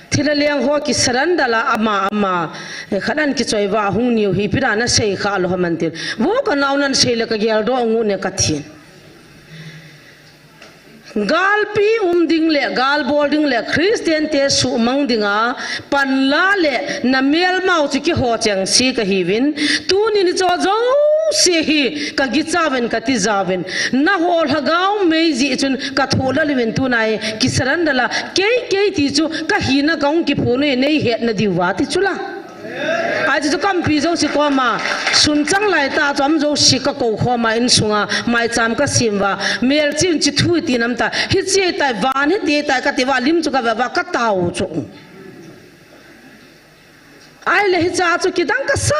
Thila leng ho kisaran dala ama ama, eh, khat an kichoi va hung niu hi pira na sei kha lo ha man tin. Vo ka nau nan sei le ka gel doh ngu ne ka thin. Galpi um ding le, gal bol ding le, Christian te sumang dinga, panla le, na melmau chu kiho cheng si ka hi vin. Tuni ni cho jouse hi, ka gicha vin, ka ti ja vin. Na ho lhagao mei ji chun, ka thu la li vin tu nai, kisaran dala, kei, kei ti chu, ka hina ka ong kiphun u nei het na diu va ti chu la. Ai chu kampi jouse koma, sun chang lai ta chu am jouse ka ko khoma in sunga, mai cham ka sim va, melchih chi thu ti nam ta, hichi tai van hi ti tai ka ti va, lim chu ka va va ka tao chu. Ai le hicha chu kidang ka sa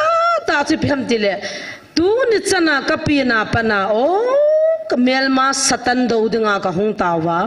ta chu ipi ham ti le, tuni chana ka pi na pana o, ka melma Satan do dinga ka hung tao va.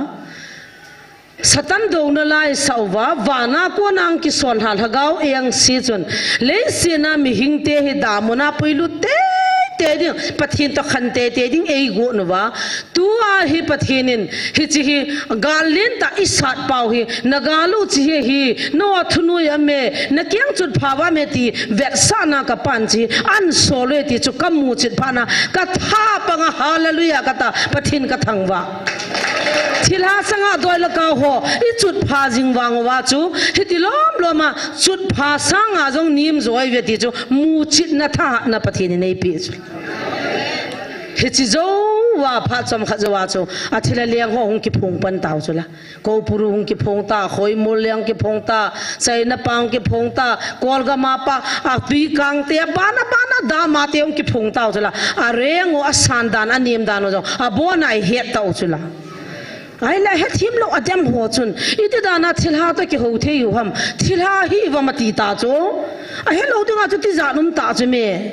Satan douna lai sauva, vana kona hung kison lha lhagao engsea chun, leiset a mihingte hi damuna puilut teitei ding, Pathen toh khan teitei ding eigot uva. Tua hi Pathen in, hiche hi, gal lentah isat pau hi, nagal u hiche hi, hi, noa thunoi a me, nakeng chutpha uva me ti, vetsahna kapan hiche, ansol uve ti chu kamuchet phat na, katha panga hallelujah kata, Pathen kathangvah. Thilha sanga doi le kau ho, ichutpha jing vang uva chu, hiti lom loma, chutpha sanga jong nem jo ive ti chu, muchetna thahatna Pathen in eipeh chu. Hiche jouva phat chomkhat jouva chu, athilha leng ho hung kiphong pan tau chu la. Koupuru hung kiphong ta, Khoimol leng kiphong ta, China pa hung kiphong ta, Kolgam a pa, atui kangte, abana bana dam a te hung kiphong tau chu la. Areng u, asan dan, anem dan u jong, abona ihet tau chu la. Ahile hethem lou adem ho chun, iti dana thilha toh kihou thei u ham, thilha hi ivam ati ta chu. Ahelou dinga chu tijat um ta chu me.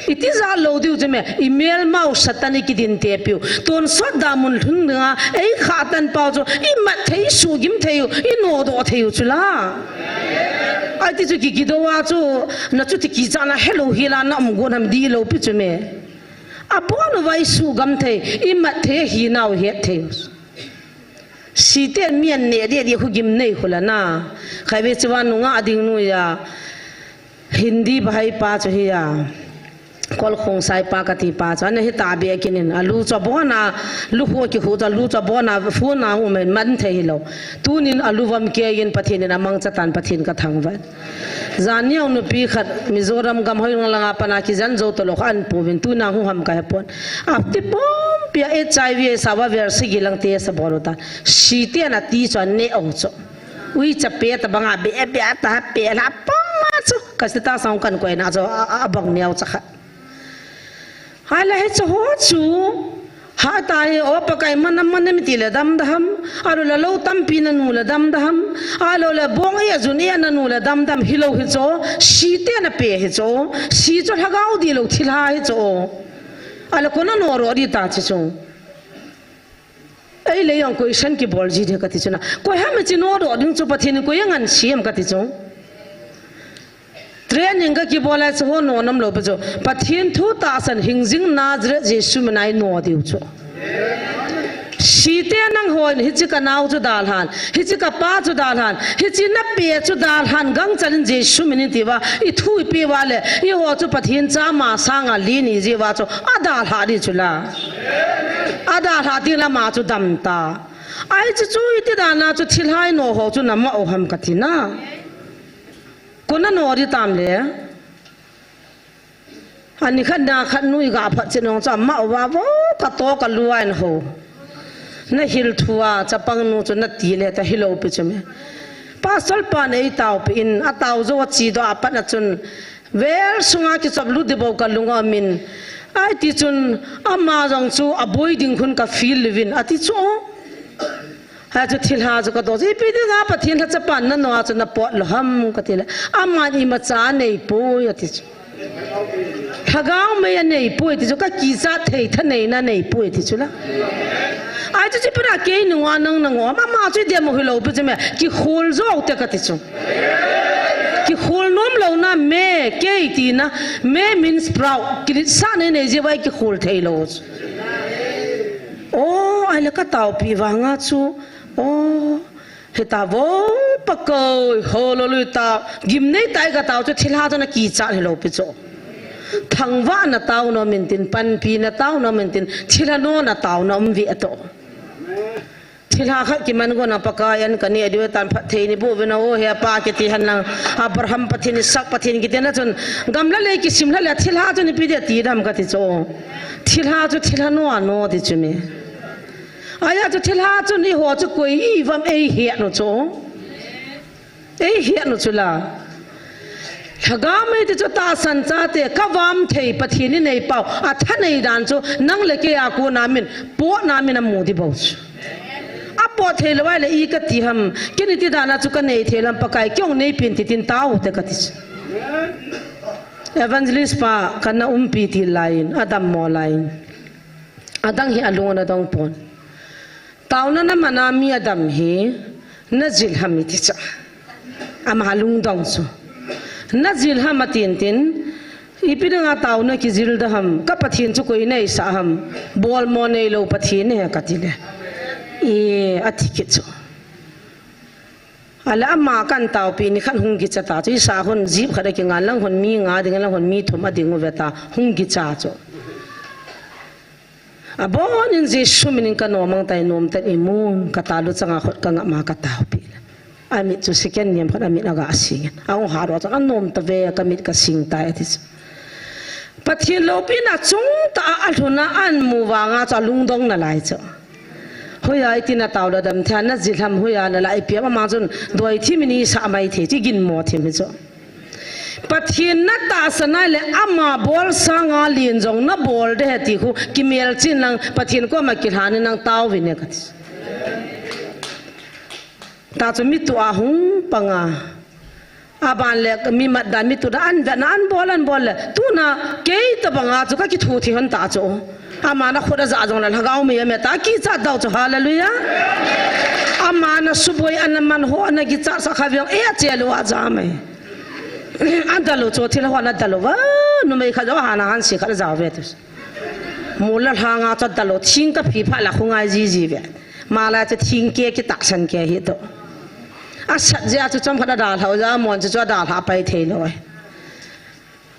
Itijat lou diu chu me, imelmau Satan ikidin tepiu. Tonsot damun lhung dinga, eikhah tan pau chu, imat thei, isuhgim thei u, inodoh thei u chu la. Aiti chu kikidou a chu, nachuti kichatna helou hila naum got ham dilou pi chu me. Abon uva isuhgam thei, imat thei, hinau het thei u. Siten mi an neh deh deh khu gimnei khu la na. Khatvei chu vannunga ading noiya. Hindi bahai pa chu hiya. Kolkhongsai pa kati pa chu. Ana hita beh kinin. Alu chu abona. Lu khu kikhu chu alu chu abona. Phone a hung um in man thei hilou. Tunin alu vam keiyin Pathen in amangcha tan Pathen kathangvah. Jan neo nupi khat Mizoram gam Hoilung langa pat a kijen jou talou kha ahin pouvin tuna hung ham kahepon. Ati pumpia H I V ahi sauva vel sagi lang test abol u tan. Siten ati chu aneh u chu. Uicha pe tabanga be be ata pe la pang ma chu. Ka status a hung kan koina chu a, a, abang neocha khat. Ahile hiche ho chu, hata hi, o Pakai mana mana mi ti le damdam ham, ahilou le lou tampi nanu le damdam ham, ahilou le bong e jun e nanu le damdam hilou hichu, siten ape hichu, si chu lhagao dih lou thilha hichu. Ahile kona nodoh ding ta hichu. Eile jong question kibol ji ding kati chu na. Koi ham hiche nodoh ding chu Pathen in koi angansei ham kati chu. Training kakibol a chu ho nodoh nom lou pi chu. Pathen thu tahsan hingjing Nazareth Jesu mina inodoh diu chu. Siten nangho in hiche kanao chu dalhan, hiche kapa chu dalhan, hiche nape chu dalhan gangchal in Jesu minin tiuva, ithu ipi uva le, eiho chu Pathen cha ama sanga len iji uva chu, adalhah ding chu la. Adalhah ding lama chu dam ta. Ahi chu chu iti dana chu thilha inodoh ho chu nama u ham kati na. Kona nodoh ding tam le. Ani khat na khat nu iga phat chet nung chu ama uva vo kato kalu a in ho. Nahil thua chapang nu chu nati le ta hilou pi chu me. Pastor pan eitaopi in atao jou a chedoh a pat a chun Vel sunga kichop lut ding bou kalung a um in. Ahi tichun, ama jong chu aboi ding khun ka feel uvin, ati chu. Ahi chu thilha chu kadoh chu, ipi dinga Pathen lhachapan nanoh a chu napot lou ham kati le. Aman imacha aneipoi, ati chu. Lhagao mei aneipoi, ati chu, kakichat thei thaneina aneipoi, ati chu la. Ahi chu, chu ipi dinga kei nunga nang nangom, ama chu idem u hilou pi chu me, kikhol jou te kati chu. Kikhol nom louna me, kei tina, me means proud. Kiletsahna nei jeh uva kikhol thei lou. Oh, ahile ka taopi vanga chu. Oh, hita vo Pakai, hallelujah ta. Gimnei tah a ka tao chu thilha chu na kichat hilou pi chu. Thangvahna tao nom in tin, panpina tao nom in tin, thilha nona tao nom ve ato. Thilha khat kiman gon a Pakai an kaneh diu tan phatthei neiboh uvin aw he apa kiti henlang Abraham Pathen, Isaac Pathen kiti na chun gamla lei kisim lha le thilha chun ipi dia ti dam kati chu. Thilha chu thilha noa no ti chu me. Ahi chu thilha chun eiho chu koi ivam eihet u chu. Eihet u chu la. Lhagao mei ti chu tahsan chate, ka vam thei Pathen in eipao, athanei dan chu, nang le kei a kona min, potna min amu ding bou chu. Apot thei lou ahile i kati ham, kei iti dan a chu kanei thei lou ham Pakai, kei hung neipen tin tin tao te kati chu. Evangelist pa, kana umpi til lai in, adammo lai in. Adang hi alung ana dong pon. Taona naman a mi adam hi najil ham iti chu. Ama lungdong chu. Najil ham atin tin, ipi dinga taona kijil da ham, ka Pathen chu koi neisah ham, bolmo neilou Pathen ahi kati le. E, ati kit chu. Ahile ama kan taopi nikhat hung kicha ta chu, isah hon jeep khat akinga, lang hon mi nga ding, lang hon mi thum ading uve ta, hung kicha chu. Abonin Jesu minin ka nom ang tai, nom tan imun, kata luchang a khut ka ngap ma ka taopi. Amit chu second niam khat amit aga sing in. Ahung hat uva chu anom tave, ka mit ka sing tai ati chu. Pathen loupina chungtah a alhun a amu vanga chu alungdong nalai chu. Hoiya iti natao le adam thei a, najil ham, hoiya nalai pi ham, ama chun doi thim in isah mai thei chu, iginmo thim hi chu. Pathen natahsan a le ama bol sanga len jong nabol ding ahi ti khu kimelchih in lang Pathen koma kilhan in lang taovin e kati. Ta chu mi tua hung panga. Aban le mi mat dan, mi tu dan, an vet na, an bol, an bol le. Tuna kei tabanga chu ka kithu thei hon ta chu. Ama na khut aja jong le lhagao mei ame ta kicha dau chu, hallelujah. Ama na suboi ana man ho ana kicha sa kha veng e che lou a ja mai. An da lou chu thil ho na da lou va, numei kha jo ha na han si kha ja ve tu. Mol la lhanga chu da lou, thing ka phi pha la khu ngai ji ji ve. Mala chu thing ke kitahsan ke hi to. Asat jeh a chu chomkhat adalhau ja, mon chu chu adalha pai thei lou.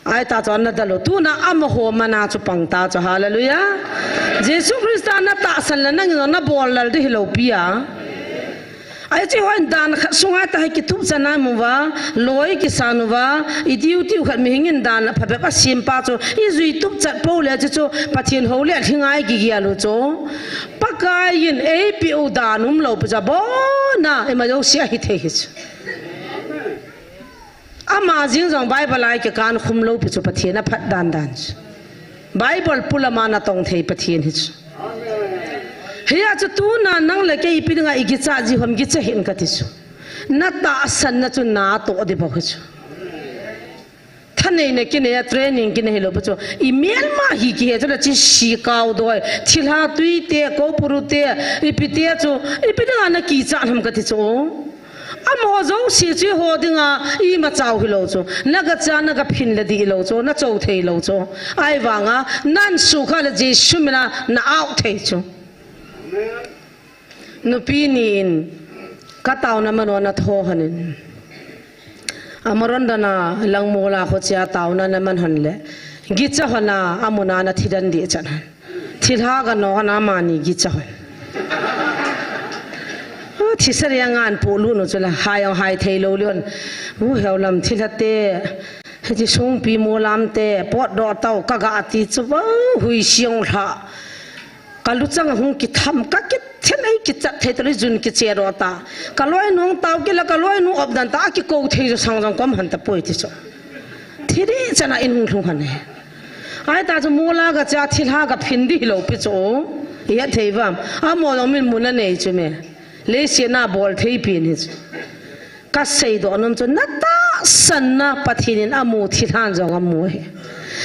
Ahi ta chu ana da lou. Tuna amaho mana chu pang ta chu. Hallelujah. Jesu Christa natahsan le nangin nabol lal ding hilou pi a. Ahi chu hon dan khat sunga ta hi kitup chan a imu va, loi kisan uva, itiu tiu khat mihing in dan phabep asem pa chu, ijui tup chat pou le chu chu, Pathen hou le lhinga ikigel u chu. Pakai in eipeh u dan umlou pi chu abon a, ima jouse ahi thei hi chu. Ama jeng jong Bible a ikikan khum lou pi chu Pathen aphat dan dan chu. Bible pulam a natong thei Pathen hi chu. Hia chu tuna nang le kei ipi dinga ikicha ji ham kicha hih in kati chu. Natahsan na chu natoh ding bou hi chu. Thaneina kinei a training kinei hilou pi chu. Imelma hi kihe chu la chi si kau doi. Thilha tui te, kopuru te, ipi te chu. Ipi dinga nakicha ham kati chu. Amaho jouse chu eiho dinga imacha u hilou chu. Nagacha, nagaphin le dih lou chu, nachou thei lou chu. Ahivanga, nan sukha le Jesu mina na-out thei chu. Nupi ni in, ka taona man u ana tho hon in. Amaron dan a Langmol a khoche a taona ana man hon le. Kicha hon a, amun a ana thi dan dih chan hon. Thilha gano hon amani kicha hon. Thi sari a ngan pu lu nu chu la hai ong hai thei lou lion. U heu lam thilha te. Hiti sungpi mulam te. Potdoh tau ka ga ti chu ba hui siong lha. Ka luchang a hung kitham ka kithen ei kichat thei tali jun kiche ro ta. Ka loinu tau kila ka loinu op dan ta akikou thei chu sang jong kom han ta poi ti chu. Thi di chan a in hung lhung hon e. Ahi ta chu mol a gacha thilha gaphin dih lou pi chu. Ihet thei vam. Amaho jong min mun anei chu me. Leiset a bol thei pi ni chu. Ka seidoh nom chu natahsan na Pathen in amu thilhan jong amu e.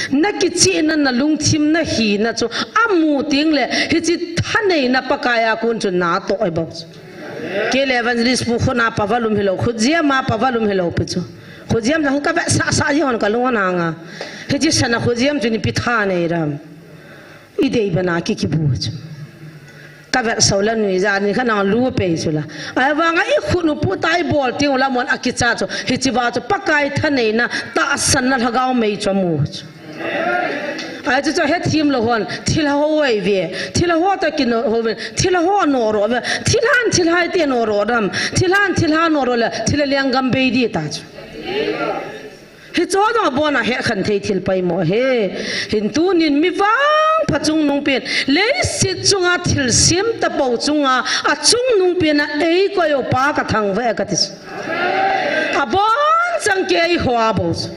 Nakichihna, nalungthim, nahina chu amu teng le hiche thaneina Pakai a kon chu natoh e bou chu. Kei le evangelist pu khut a power um hilou, khut jiem a power um hilou pi chu. Khut jiem jong ka vetsah sah ji hon ka lung ana nga. Hiche sana khut jiem chu ni pi thanei ram. Idei bana ki kibu chu. Ka vetsah la nui ja ni kha nang lu pei chu la. Ahivanga ikhut u pu tai bol teng u la mon akicha chu. Hiche va chu Pakai thaneina tahsan na lhagao mei chu amu chu. Ahi chu chu hethem lou hon, thilha ho ei ve, thilha ho ta kino ho ve, thilha ho no ro ve, thilhan thilhai te no ro dam, thilhan thilha no ro le, thilha lenggam bei di ta chu. Hiche jong abon a het khan thei thil paimo ahi. Hin tunin mi vangpha chungnung pen, leiset chunga thilsem tapou chunga, achungnung pen a eikoi u pa ka thangvah e kati chu. Abon chang kei hoa bou chu.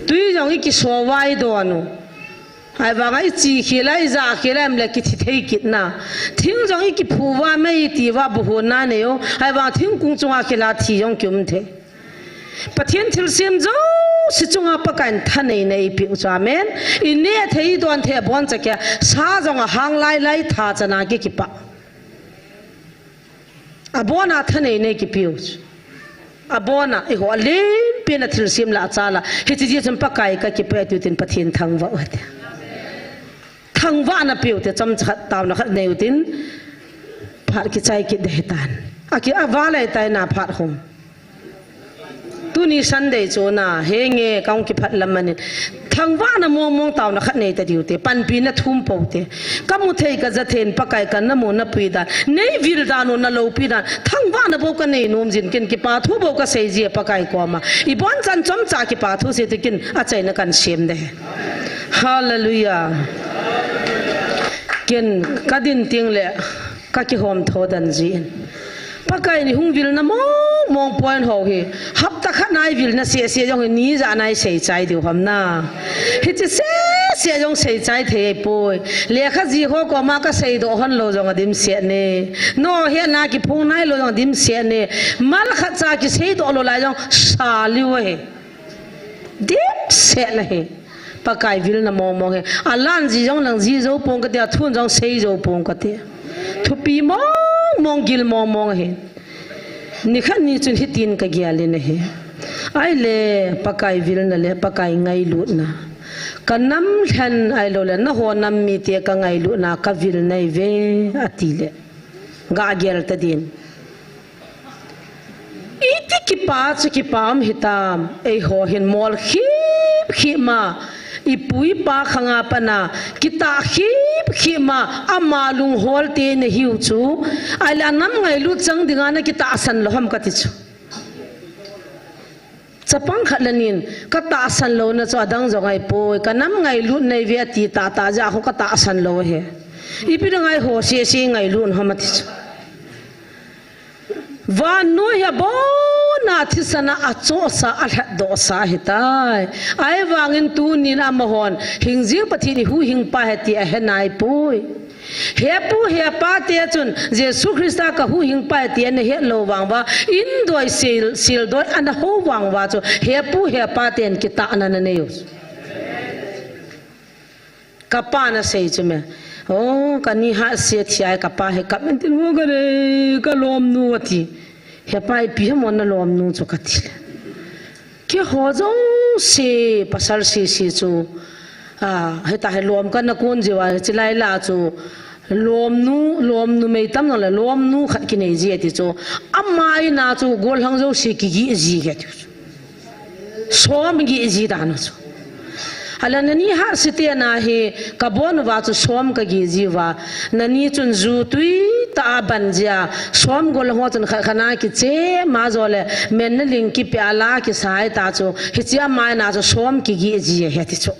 Tui jong ikisovai don u. Ahivanga ichi khel a, ija khel a, em le kithi thei kit na. Thing jong ikiphu va, mei iti va, buhon na nei u. Ahivanga thingkung chunga khel a thi jong kium thei. Pathen thilsem jouse chunga Pakai in thaneina eipeh u chu, amen. Ineh thei, idon thei, abon cha kia, sa jong ahang lai lai tha chana ki kipa. Abona thanei nei kipiu chu. Abona, eiho lenpen a thilsem lah a chala. Hiche jeh chun Pakai kakipah e tiu tin Pathen thangvah u hite. Thangvahna peu te, chomcha khat taona khat nei u tin. Phat kichai kit ding ahitan. Aki, avalai tai na phat hung. Tuni Sunday chu na, henge, kahung kiphat lam manin. Thangvahna mongmong taona khat nei ta diu te, panpina thum pou te. Kamu thei kaja thei in Pakai kana mu napui dan. Nei vil dan u naloupi dan. Thangvahna bou kanei nom jin ken kipa thu bou kasei ji Pakai koma. Ibonchan chomcha kipa thu sei te ken achaina kan sem de. Hallelujah. Ken kadin teng le kakihom tho dan jin. Pakai in hung vilna mongmong point ho hi. Hapta khat na i vilna sese jong hi ni ja na i seichai diu ham na. Hiche sese jong seichai thei poi. Lekha ji ho koma kasei doh hon lou jong adimset ne. Nohehna kiphong nai lou jong adimset ne. Mal khat cha kisei doh lou lai jong saliu ahi. Dimset na hi. Pakai vilna mongmong hi. Alan ji jong lang ji jou pong kati, athun jong sei jou pong kati. Thupi mongmong, gil mongmong hi. Nikhat ni chun hitin kagel in ahi. Ahile Pakai vilna le Pakai ngailutna. Kanam lhen ahilou le naho nam mite kangailutna kavilna ive ati le. Gagel ta din. Iti kipa chu kipa um hitam, eiho hin mol khip khip ma, ipu ipa khanga pana, kitah khip khip ma, ama lunghol te nahiu chu, ahile anam ngailut chang dinga nakitahsan lou ham kati chu. Chapang khat le nin, katahsan louna chu adang jong ahipoi, kanam ngailut naive ati tahtah jeh a khu katahsan lou ahi. Ipi dinga eiho sese ngailut ham ati chu. Vannoi hi abona thisan a achohsa, alhatdohsa ahitai. Ahivangin tunin amahon, hingjing Pathen ihuhhingpa ahi ti ahe naipoi. Hepu hepa te chun, Jesu Christa kahuhhingpa ahi ti ana het lou vang uva, indoi sil, sildoi ana hou vang uva chu, hepu hepa ten kitahna ana nei u. Kapa nasei chu me. O, kani hatse thia kapa hi kap in tin, o, kare, kalomnu ati. Hepa ipi ham o nalomnu chu kati le. Keiho jouse pasal sese chu. A, hita hi lom kana kon jiu a, chilai la chu. Lomnu, lomnu mei tam nang le, lomnu khat kinei ji ati chu. Ama ina chu gollhang jouse kigih ji ahi ati chu. Som gih ji dan u chu. Ahile nani hatse te na hi kabon uva chu som kagih ji uva. Nani chun ju tui tah a ban jia. Som gollhang ho chun khat khat na kiche ma jo le. Men na ling kipe a la kisai ta chu. Hiche ama ina chu som kigih ji ahi ati chu.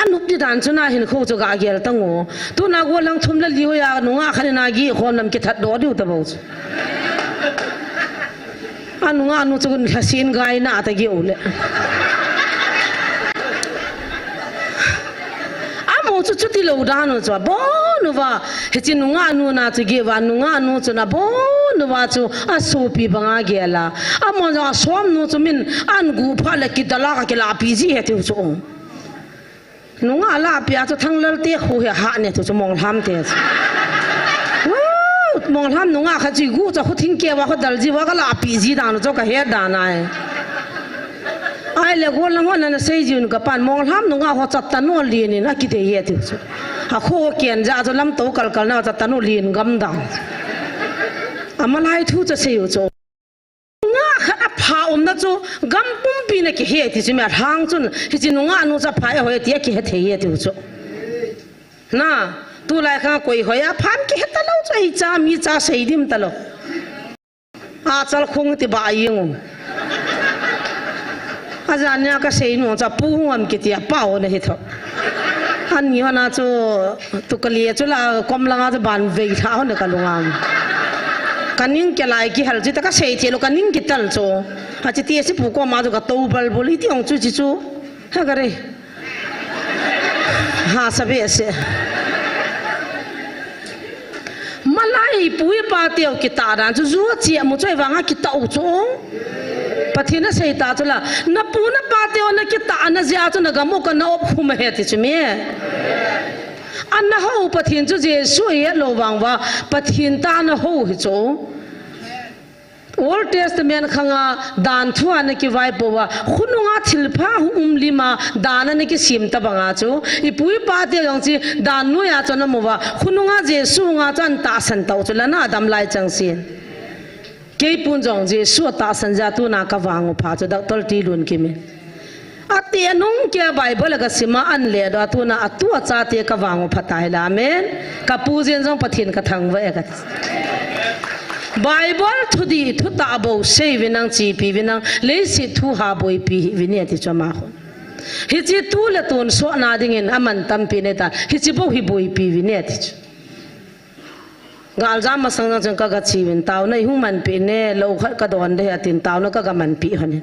Anop di dan chu na hin kho chu gagel tang o. Tuna gollhang thum le li hoiya nungah khat in agih khom lam kithat doh diu tabou chu. Anungah nu chu lhasin gai na ta gih u le. Amaho chu chuti lou dan u chu abon uva. Hiche nungah nu na chu gih uva, nungah nu chu na abon uva chu asopi banga gel a. Amaho jong asom nu chu min an guh phat le kidal a kakilahpi ji ahi tiu chu. Nungah lahpia chu Thanglal te khu hi ahat ne chu, chu Monglham te chu. Wow, Monglham nungah khat chu igu chu khu thingkeu a khu dal ji uva kalahpi ji dan u chu kahet dan ahi. Ahile gollhang hon ana sei jiu kapan Monglham nungah ho chatta no lin in akidei e tiu chu. Akhu ken ja chu lamto kalkal na chatta no lin gam dan. Amalai thu chu sei u chu. Nungah khat apha umna chu gam pumpi na kihe ti chu mi alhang chun hiche nungah nu chu apha e hoi ti akihe thei e tiu chu. Na, tulai khang koi hoi aphan kihe talou chu, ei cha mi cha sei dim talou. Achal khung ti ba ing u. Ajan nia kasei nu chu apu hung am kiti apao na hi tho. Ani hona chu tukali chu la kom langa chu ban vei lha hon kalungam. Kaning kelai kihal chu ta kasei thei lou kaning kital chu. Achi ti si pu koma chu kato balbul iti ong chu chi chu. Ha kare. Ha sabe se. Malai pu ipa teu kitah dan chu ju ache mu chu ahivanga kitah u chu. Pathen asei ta chu la, napu napa teu nakitahna jeh a chu nagam u kana op khum ahi ti chu mi. Ana hou Pathen chu Jesu ahet lou vang uva, Pathen tah ana hou hi chu. Old Testament khanga dan thu ana kivaipoh uva, khonunga thilpha hung um lima dan ana kisem tabanga chu, ipu ipa te jong chu dan noiya chu ana mu uva, khonunga Jesu hunga chu ana tahsan tau chu lana adam lai chang sin. Keipun jong Jesu atahsan jeh a tuna kavang u pha chu Doctor Tilun Kimin. Ati anung kia Bible a kasim a an le do a tuna atu achate kavang u pha tai la, amen. Kapu jin jong Pathen kathangvah e kati. Bible thudih thutah bou seiuvin nang, chepiuvin nang, leiset thu ha boipi hih uvin e ati chu ama hon. Hiche tu le tun sohna dingin aman tampi nei ta, hiche bou hi boipi uvin e ati chu. Galjam masang jong chun kaga cheuvin, taona ihung manpi ne, lou khat kadon de atin, taona kaga manpi hon in.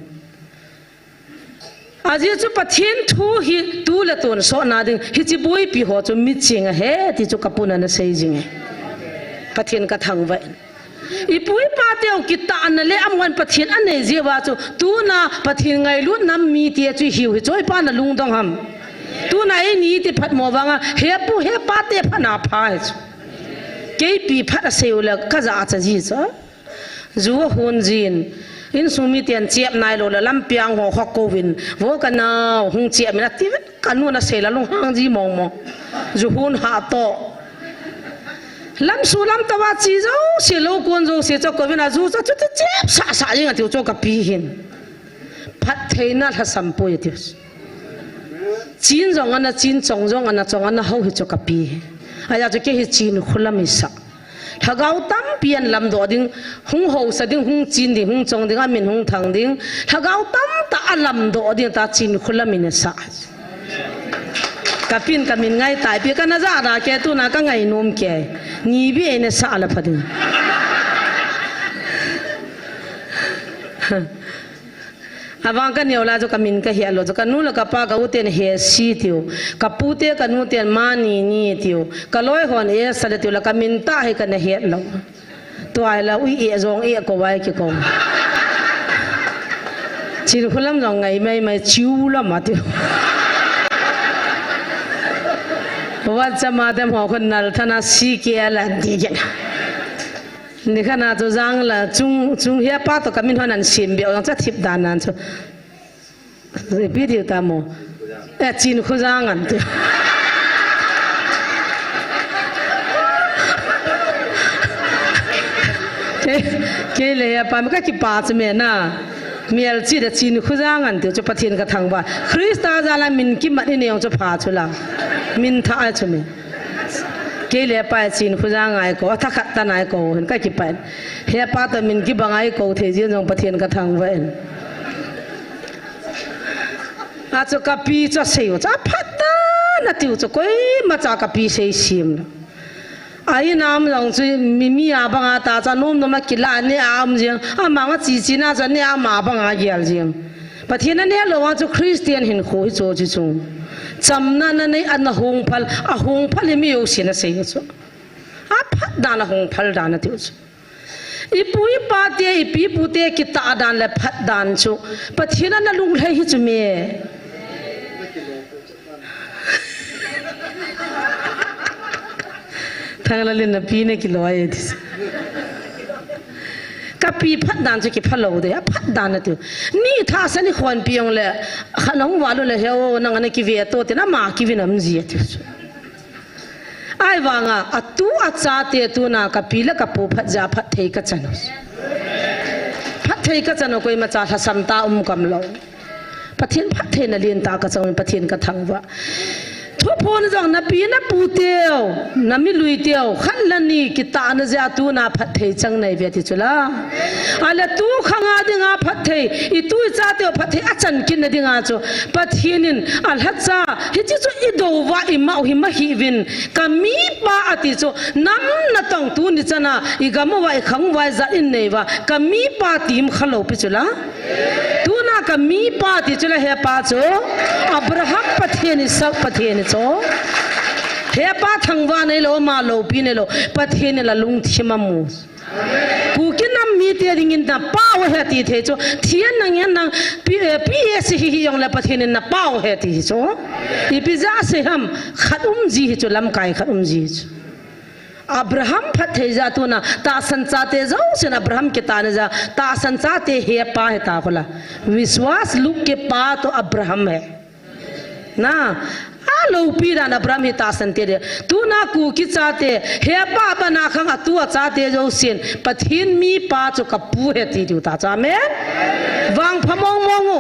Ajeh chu Pathen thu hi tu le tun sohna ding, hiche boipi ho chu miching ahi ti chu kapun ana sei jing e. Pathen kathangvah in. Ipu ipa teu kitahna le amun Pathen anei jeh uva chu tuna Pathen ngailut nam mite chu ihiu hi chu ipa na lungdong ham. Tuna eini ti phatmo vanga hepu hepa te phatna pha hi chu. Keipi phat asei u le kajah a cha ji chu. Ju ahon jin. Insung miten chep nailou le lampi a ho kha kouvin. Vo kanao hung chep min ati vet kanun asei la lunghang ji mong mong. Ju hon ha to. Lamsu lamtah a che jouse lou kon jouse chu kouvin aju chu chuti chep sah sah jing atiu chu kapi hin. Phattheina lhasam poi atiu. Chin jong ana chin, chong jong ana chong, ana hou hi chu kapi hi. Ajeh chu kei hi Chinkholam isah. Lhagao tampi ana lamdoh ding, hung housa ding, hung chin ding, hung chong ding, amin hung thang ding. Lhagao tamtah alamdoh ding ta Chinkholam in asah. Kapin kamin ngai tai pi kana ja da ke tuna kangai nom ke. Ni bi eina sah la pha ding. Avang kaneo lai chu kamin kahet lou chu kanu le kapa ka u ten Hesi tiu. Kapu te kanu ten Mani ni tiu. Kaloi hon Esa le tiu la kamin tah hi kana het lou. Tua hi la ui e jong e kou vai kikou. Chinkholam jong ngai mai mai Chiulam atiu. Wat chama dem ho khun nal thana si ke la di jena. Nikhat na chu jang la chung, chung hepa to kamin hon ana sem be jong cha thip dan nan chu. Repeat diu ta mo. E Chinkho jang an ti. Kei, kei le hepa mi kakipa chu me na. Mial chi da Chinkho jang an ti chu Pathen kathangvah. Christa jal a min kimat ni ne jong chu pha chu la. Min thah a chu me. Kei le hepa Chinkho jang ai kou, thakhat tan ai kou, hin kakipa. Hepa to min kibang ai kou thei jin jong Pathen kathangvah in. Achu kapi chu asei u chu aphat dan atiu chu koima cha kapi sei sem lou. A in a um jong chu mi, mi a banga ta cha nom nom a kila ne a um jing. Ama nga chi chi na cha ne ama banga gel jing. Pathen aneh lou a chu Christian hinkho hi chu chi chung. Chamna na nei ana hung phal, ahung phal hi mi jousen asei u chu. Aphat dan ahung phal dan atiu chu. Ipu ipa te, ipi ipu te kitah dan le phat dan chu Pathen ana lunglhai hi chu me. Thanglalin na pi na kiloi e ti. Kapi phat dan chu kipha lou de, aphat dan atiu. Ni thasa ni khonpi jong le, khat na hung val u le he o, nang ana kive to tin ama kivin am ji atiu chu. Ahivanga, atu achate tuna kapi le kapu phat jeh a phatthei kachan u. Phatthei kachan u koima cha lhasam tah um kam lou. Pathen phattheina lentah kachan u, Pathen kathangvah. Thuphon jong napi napu teu, namilui teu, khat le ni kitahna jeh a tuna phatthei chang nai ve ti chu la. Ale tu khanga dinga phatthei, itu icha teu phatthei achan kit na dinga chu Pathen in alhacha, hiche chu idou va imau hi mahiuvin, kamipa ati chu nam natong tuni chana igam uva ikhang uva ijat in nei uva, kamipa ti um khalou pi chu la. Tuna kamipa ti chu la hepa chu Abraham Pathen, Isaac Pathen chu. Hepa thangvah neilou, ama loupi neilou, Pathen in la lungthim amu. Kuki nam mite dingin napao ahi ati thei chu, thian nang hian nang, P-, eh, P S hi hi jong le Pathen in napao ahi ati hi chu. Ipi jeh a sei ham, khat um ji hi chu, lamkai khat um ji hi chu. Abraham phatthei jeh a tuna tahsan chate jousen Abraham kitahna jeh a tahsan chate hepa hita khu la. विश्वास लूट के पा तो अब्राहम है। Na, aloupi dan Abraham hi tahsan te ding. Tuna Kuki chate, hepa bana khang atu achate jousen, Pathen mipa chu kapu ahi ti diu ta chu. Amen. Vangpha mong mong u.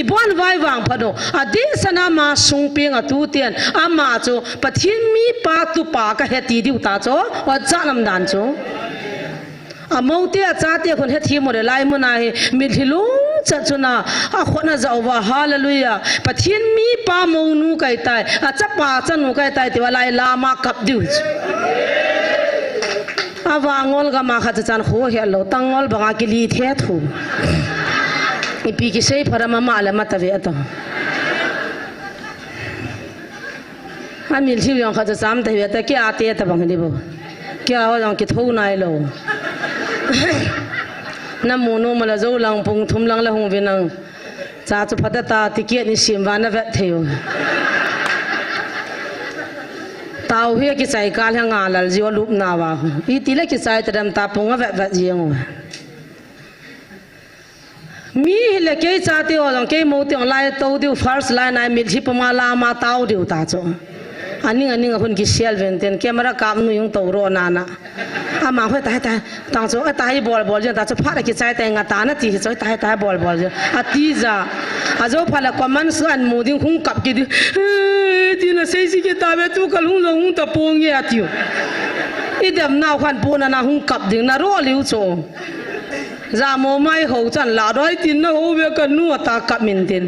Ibon vai vangpha no. Adeh sana ama sung peng atu ten, ama chu Pathen mipa tupa kahi ti diu ta chu. Acha nam dan chu. Amou te achate khun hethem u le lai mun a hi mitlhi lungchat chun a, akhut ana ja uva, hallelujah. Pathen mipa mounu kahitai, achapa chanu kahitai tia lai lama kap diu chu. Avangol gam a khat cha chan kho helou, tangol banga kili the thu. Ipi kisei pharam ama le mata ve ato. Amitlhi jong khat cha cham ta ve ta kia te ta bang ni bo. Kia ho jong kitho nailou. Namu nom a la jou lang pung thum lang la hung ve nang. Cha chu phatah ta ticket ni sim va na vet thei u. Tao hi kichai kal ha nga lal ji u lup na va. Iti le kichai ta dam ta pung a vet vet ji u. Mi hile kei chate ho jong kei mou te jong lai tou diu first line a mitlhi puma lama tao diu ta chu. Aning aning a hun kisel ven ten camera kap nu jong tou ro nana. Ama hoi tai tai tang chu tai bol bol jeng ta chu phat a kichai tai nga ta na ti chu tai tai bol bol jeng. Ati ja. Ajo phat la command su an mu ding hung kap ki ding. Eh, ti na sei si ki ta ve tu kal hung jong hung ta pong e atiu. Idem nau khan pu na na hung kap ding na ro liu chu. Jamo mai ho chan la doi tin na ho ve ka nu ata kap min tin.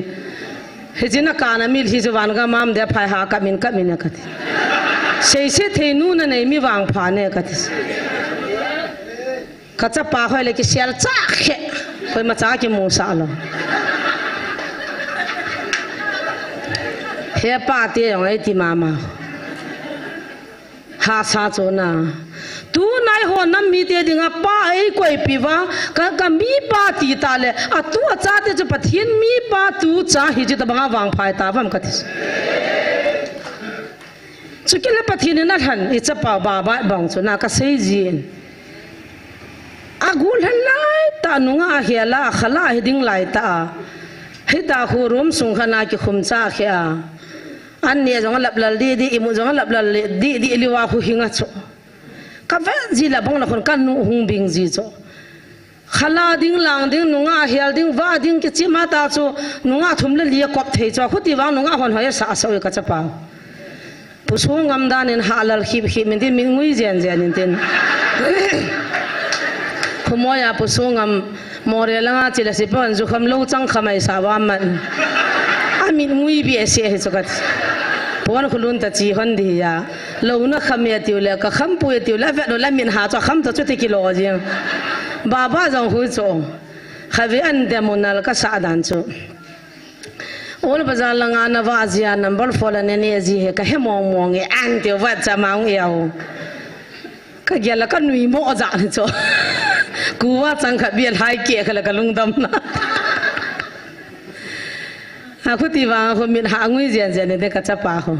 Hichi na ka na mitlhi chu van ka mam de phai ha kap min kap min kati. Sei se thei nu na nei mi vangpha ne kati. Ka chapa hoi le kisel cha khe. Koima cha kimu sa lou. Hepa te jong eiti mama. Hasa chu na. Tunai ho nam mite dinga pa eikoipi uva, ka, ka mipa ti ta le, atu achate chu Pathen mipa tu cha hi chu tabanga vangphai ta vam kati. Chukit le Pathen in alhen, i chapa ba ba bang chu na kasei jin. Agul hen lai ta nunga ahel a, akhala hi ding lai ta a. Hita khu room sung khana kikhum cha khe a. An ne jong alap lal di di, imu jong alap lal di di liwa khu hinga chu. Ka vet ji la bang la khun ka nu hung bing ji chu. Khala ding lang ding nunga hel ding va ding kichima ta chu nunga thum le li a kop thei chu. Khuti vang nunga hon hoi sa sa ui ka chapa. Pu Songam dan in ha lal khip khip min tin min ngui jen jen in tin. Khumoi a Pu Songam Moreh langa chila si pon jukham lou chang khamai sa va man. A min ngui bi ese hi chu kati. Pon khulun ta chi hon di ya. Lou na kham ya tiu le, ka kham pu ya tiu le, vet lo la min ha chu kham ta chu ti kilo jing. Baba jong hui chu. Khavi an de munal ka sa dan chu. Ol bazar langa na va jia number four la ne ne ji he ka he mong mong e an tiu va cha mang e au. Ka gel la ka nui mo ja ni chu. Kuva chang kha bia lai ke kha la ka lungdam na. A khuti vang khu min ha ngui jen jen de ka chapa khu.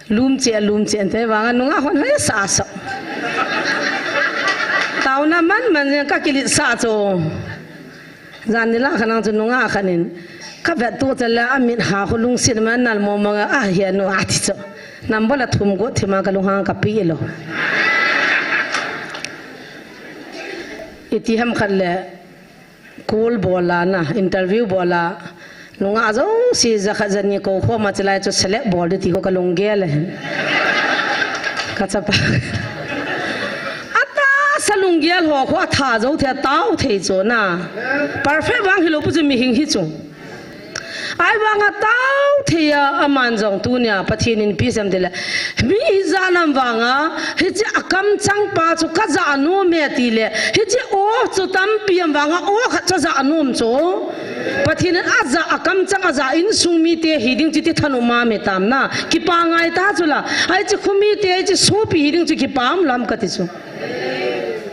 Lum che, lum che, te vang nunga hon hoi sa sa. Tauna man man jen ka kilit sa chu. Jan ni la khanang chu nunga khanin. Ka vet tu cha la a mit ha khu lungsit man nal mo manga a hia nu a ti chu. Number la thum go thima ka lunghang ka pi lo. Iti ham khat le. Call bol a na, interview bol a, nunga jouse jakhat jani kou khom a chilai chu select bol di ti ho ka lunggel e. Ka chapa. Atahsa lunggel ho khu atha jou thei, atao thei chu na. Perfect vang hilou pu chu mihing hi chu. Ahivanga tao thei a, aman jong tunia Pathen in ipi sem tile. Mi ijat nam vanga, hiche akamchang pa chu kaja nom e tile. Hiche o chu tampi am vanga o khat chu aja nom chu. Pathen in aja akamchang aja insung mite hiding chu ti thanom a um e tam na. Kipa ngai ta chu la. Hiche khu mite, hiche sopi hiding chu kipa um lou ham kati chu.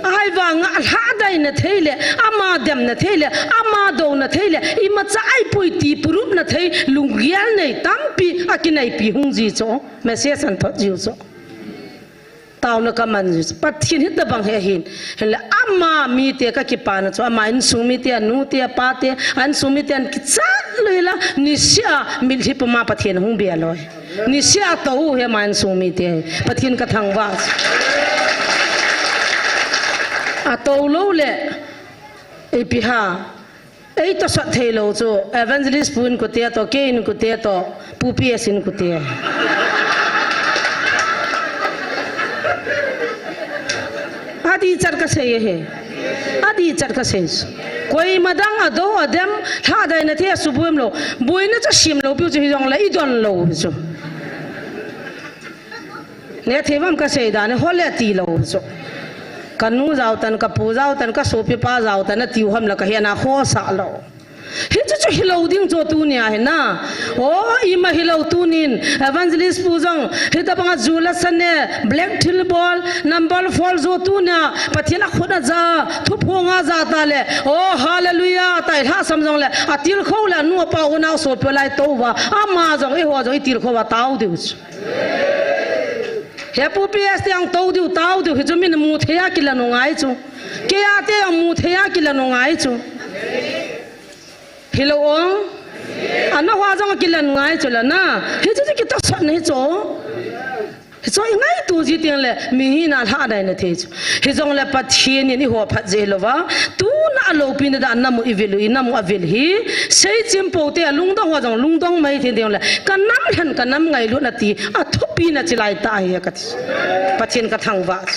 Ahivanga alhadai na thei le, ama dem na thei le, ama dou na thei le, imacha ahi poi ti purup na thei, lunggel nei tampi akinaipi hung ji chu, message an thot jiu chu. Taona kaman ji. Pathen hitabang hi ahin. Hinla ama mite kakipana chu, ama insung mite, anu te, apa te, insung mite an kichat lou hila, niseh a mitlhi puma Pathen hung be lou. Niseh a tou hi ama insung mite. Pathen kathangvah. Atou lou le, ipi ham. Ei tosot thei lou chu, Evangelist Pu in kute to, kei in kute to, Pu P S in kute. Adih chat kasei e. Adih chat kasei. Koima dang adou adem, lhadaina thei asubuim lou. Boina chu asim lou piu chu hijongle idon lou chu. Nethei vam kasei dan e, hole tilou chu. Kanu jao tan, kapu jao tan, kasopipa jao tan, atiu ham la kahe na khosa lou. Hichu chu hilou ding chu tunia hi na. O, ima hilou tunin, Evangelist Pu jong, hitabanga ju la sa ne, black thilbol, number four jo tunia, Pathen akhut aja, thuphong aja ta le, o, hallelujah, tai lhasam jongle, atilkhou le, anu apa unau sopi lai touva, ama jong, eiho jong, itilkhou va tao diu chu. He Pu P S te ang tou diu, tao diu, hichu min muthei a kila nungai chu. Kei a te ang muthei a kila nungai chu. Hilou ong. Ana hoa jong kila nungai chu la na. Hichu chu kitosotna hichu. Hichu ingaito ji teng le, mihin alhadaina thei chu. Hijongle Pathen in eiho phat jeh louva, tuna aloupina dan namu ivil u, inamu avil hi, seichim pou te alungdong ho jong lungdong mai thei ding le, kanam lhan kanam ngailutna ti, athupina chilai ta hi kati. Pathen kathangvah.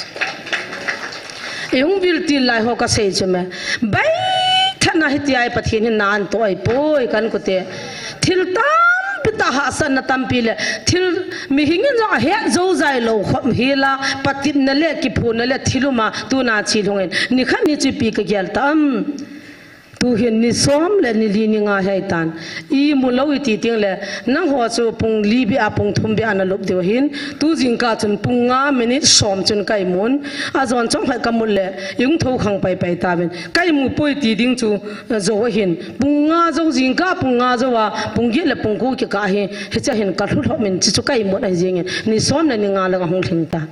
Ihung vil til lai ho kasei chu me. Bai thana hitia hi Pathen hin nan to ai poi kan kute. Thil tampi tah hahsatna tampi le, thil mihing in jong ahet jou jai lou khop hi la, patepna le, kiphonna le, thil uma, tuna chilhung in. Nikhat ni chu ipi kagel tam. Tuhin ni som le ni li ni nga hei tan. Imu lou iti teng le, nangho chu pung li beh a pung thum beh a nalup diu ahin, tu jingkah chun pung nga minute som chun kaimun, ajon chomkhat kamut le, ihung thou khang paipai tauvin. Kaimu poi ti ding chu, eh, jou ahin. Pung nga jou jingkah pung nga jou a, pung get le pung ko kikah hi, hiche hin kalhu lhom in, chuchu kaimut ahi jengin. Ni som le ni nga lang ahung lhing tan.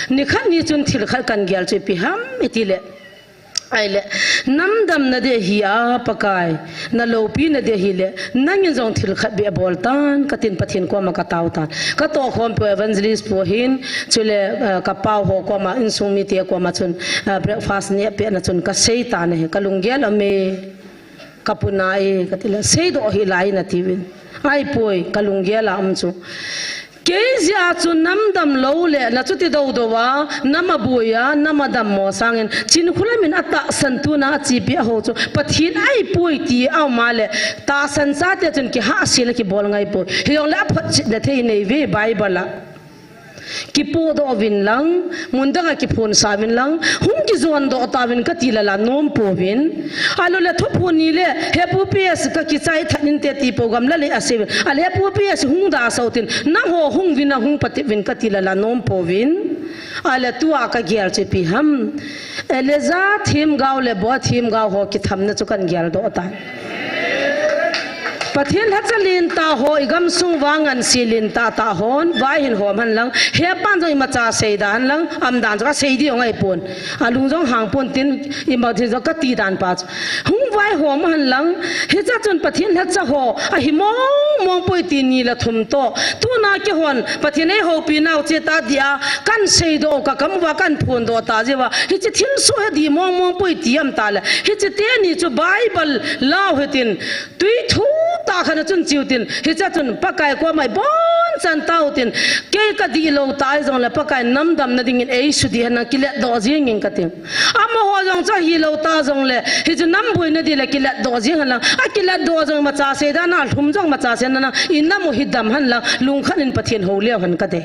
Nikhat ni chun thil khat kangel chu ipi ham iti le. Ahile, namdamna ding ahi a Pakai, naloupina ding ahile, nangin jong thil khat beh bol tan, katin Pathen koma katao tan. Katohkhompiu Evangelist pu hin, chule, eh, kapau ho koma, insung mite koma chun, eh, breakfast nehpehna chun kasei tan ahi, kalunggel aume. Kapu na e, katile, seidoh hih lai natiuvin. Ahipoi, kalunggel a um chu. Kei jeh a chu namdam lou le, nachuti doudou a, nama boi a, nama dammo sangin, Chinkholam in atahsan tuna achepi a ho chu, Pathen ahipoi ti aum a le, tahsan chate chun kihahsel a kibol ngaipoi. Hijongle aphotchetna thei neiuve Bible a. Kipodoh uvin lang, mun danga kiphonsah uvin lang, hung kijondoh tauvin kati lala nom pouvin. Ahilou le thuphon ni le, he Pu P S kakichai that inte ti pou gamla le asei uvin. Ahile he Pu P S hung dasa utin, nangho hung uvin lang hung patep uvin kati lala nom pouvin. Ahile tua kagel chu ipi ham. Elijah themgao le Boaz themgao ho kithamna chu kangel doh tan. Pathen lhacha lentah ho igamsung uva ngansi lentah tah hon, vai hin hom hen lang, hepan jong imacha seida hen lang, umdan jong asei ding ahipon. Alung jong hangpon tin, ima thil jong kati dan pa chu. Hung vaihom hen lang, hiche chun Pathen lhacha ho, ahi mong mong poi ti ni le thum toh. Tuna keihon, Pathen eihoupi nau cheh ta dia, kanseidoh u kakam uva kanphondoh ta jeh uva. Hiche thilsoh hi adih mong mong poi ti aum ta le. Hiche teni chu Bible lau hitin, tui thu tah khat a chun cheu tin, hiche chun Pakai koma ibonchan tao tin, kei kadih lou ta jongle Pakai namdamna dingin eisudih hen lang kiletdoh jeng inge kati. Amaho jong chu ahilou ta jongle, hichu namboina ding le kiletdoh jeng hen lang, akiletdoh jong imacha seida na, alhum jong imacha seida na, inam u hi dam hen lang, lungkhat in Pathen hou leu hen kati.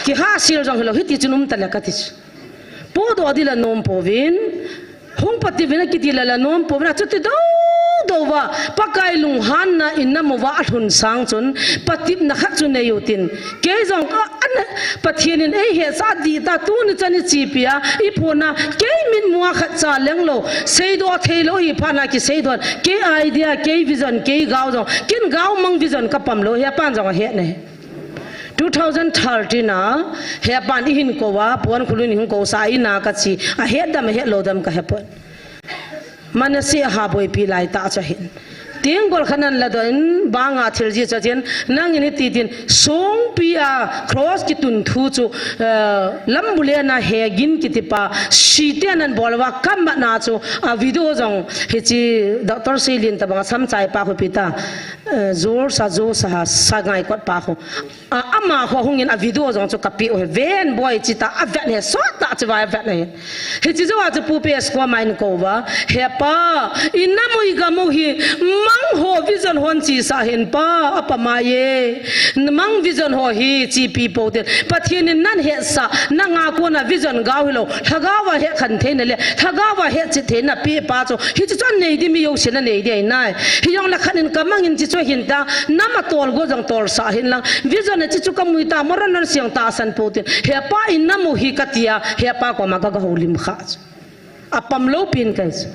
Kihahsel jong hilou, hiti chun um ta le kati chu. Podoh ding la nom pouvin, hung patep uvin akiti lala nom pouvin, achuti doudou uva, Pakai lunghanna inam uva alhun sang chun, patepna khat chu nei utin. Kei jong ka, an, Pathen in eihetsah ding ta, tuni chan ichepi a, iphonna, kei mitmua khatcha lenglou, seidoh theilou hi phatna kiseidoh, kei idea, kei vision, kei gao jong, ken gao mang vision kapam lou, hepan jong ahet ne. Two thousand thirteen a, hepan ihin kou a, puan khulun ihin kou sa ina kachi, ahet dam, ahet lou dam kahepon. Manasseh a boipi lai tah chu ahin. Tenggol khat nan ladoh in, banga thil ji chu ahin, nangin hiti tin, songpi a cross kitun thu chu, eh, Lambulen a Hegin kiti pa, site nan bol uva, kamatna chu, a video jong, hiche Doctor Seilin tabang, samchai pa khu ipi ta, eh, Jor sa, Jor sa, sa ngai kot pa khu. A, ama khu hungin a video jong chu kapeh u ahi. Ven boi chi ta, avet ahi, sot tah chu vai avet ahi. Hiche jou a chu Pu P S koma eikou uva, hepa, inam u igam u hi, mang ho vision hon chesa ahin pa, apamai e. Mang vision ho hi, chepi pou tin. Pathen in nahin hetsah, nanga kona vision gao hilou, Lhagao a hetkhen theina le, Lhagao a hetchet theina apeh pa chu, hiche chu anei di mi jousen anei di ahi nai. Hijongle khat in kamangin hiche chu ahin ta, nam atol go jong tolsah ahin lang. Vision a hiche chu kamui ta, moran nan siang tahsan pou tin. Hepa inam u hi kati a, hepa koma ka, kahoulim kha chu. Apam lou pin kahi chu.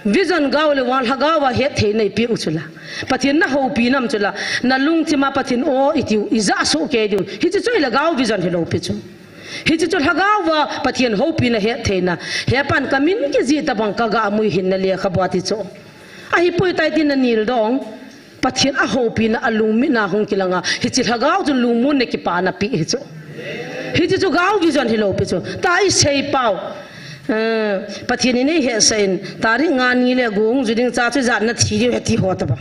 Vision gao le vang Lhagao a hettheina ipeh u chu la. Pathen nahoupi nam chu la. Nalungthim a Pathen o itiu, ijah soh kei diu. Hiche chu Lhagao vision hilou pi chu. Hiche chu Lhagao a Pathen houpina hettheina. Hepan kamin kijih tabang kaga mui hinna lekhabu ati chu. Ahipoi tai tin nanil dong. Pathen ahoupina alungmit na hung kilang a. Hiche Lhagao chun lungmonna kipana apeh hi chu. Hiche chu gao vision hilou pi chu. Tua isei pau. Eh, Pathen in eihetsah in. Tarik nga ni le gung ju ding cha chu jat na thi diu ahi ti ho tabang.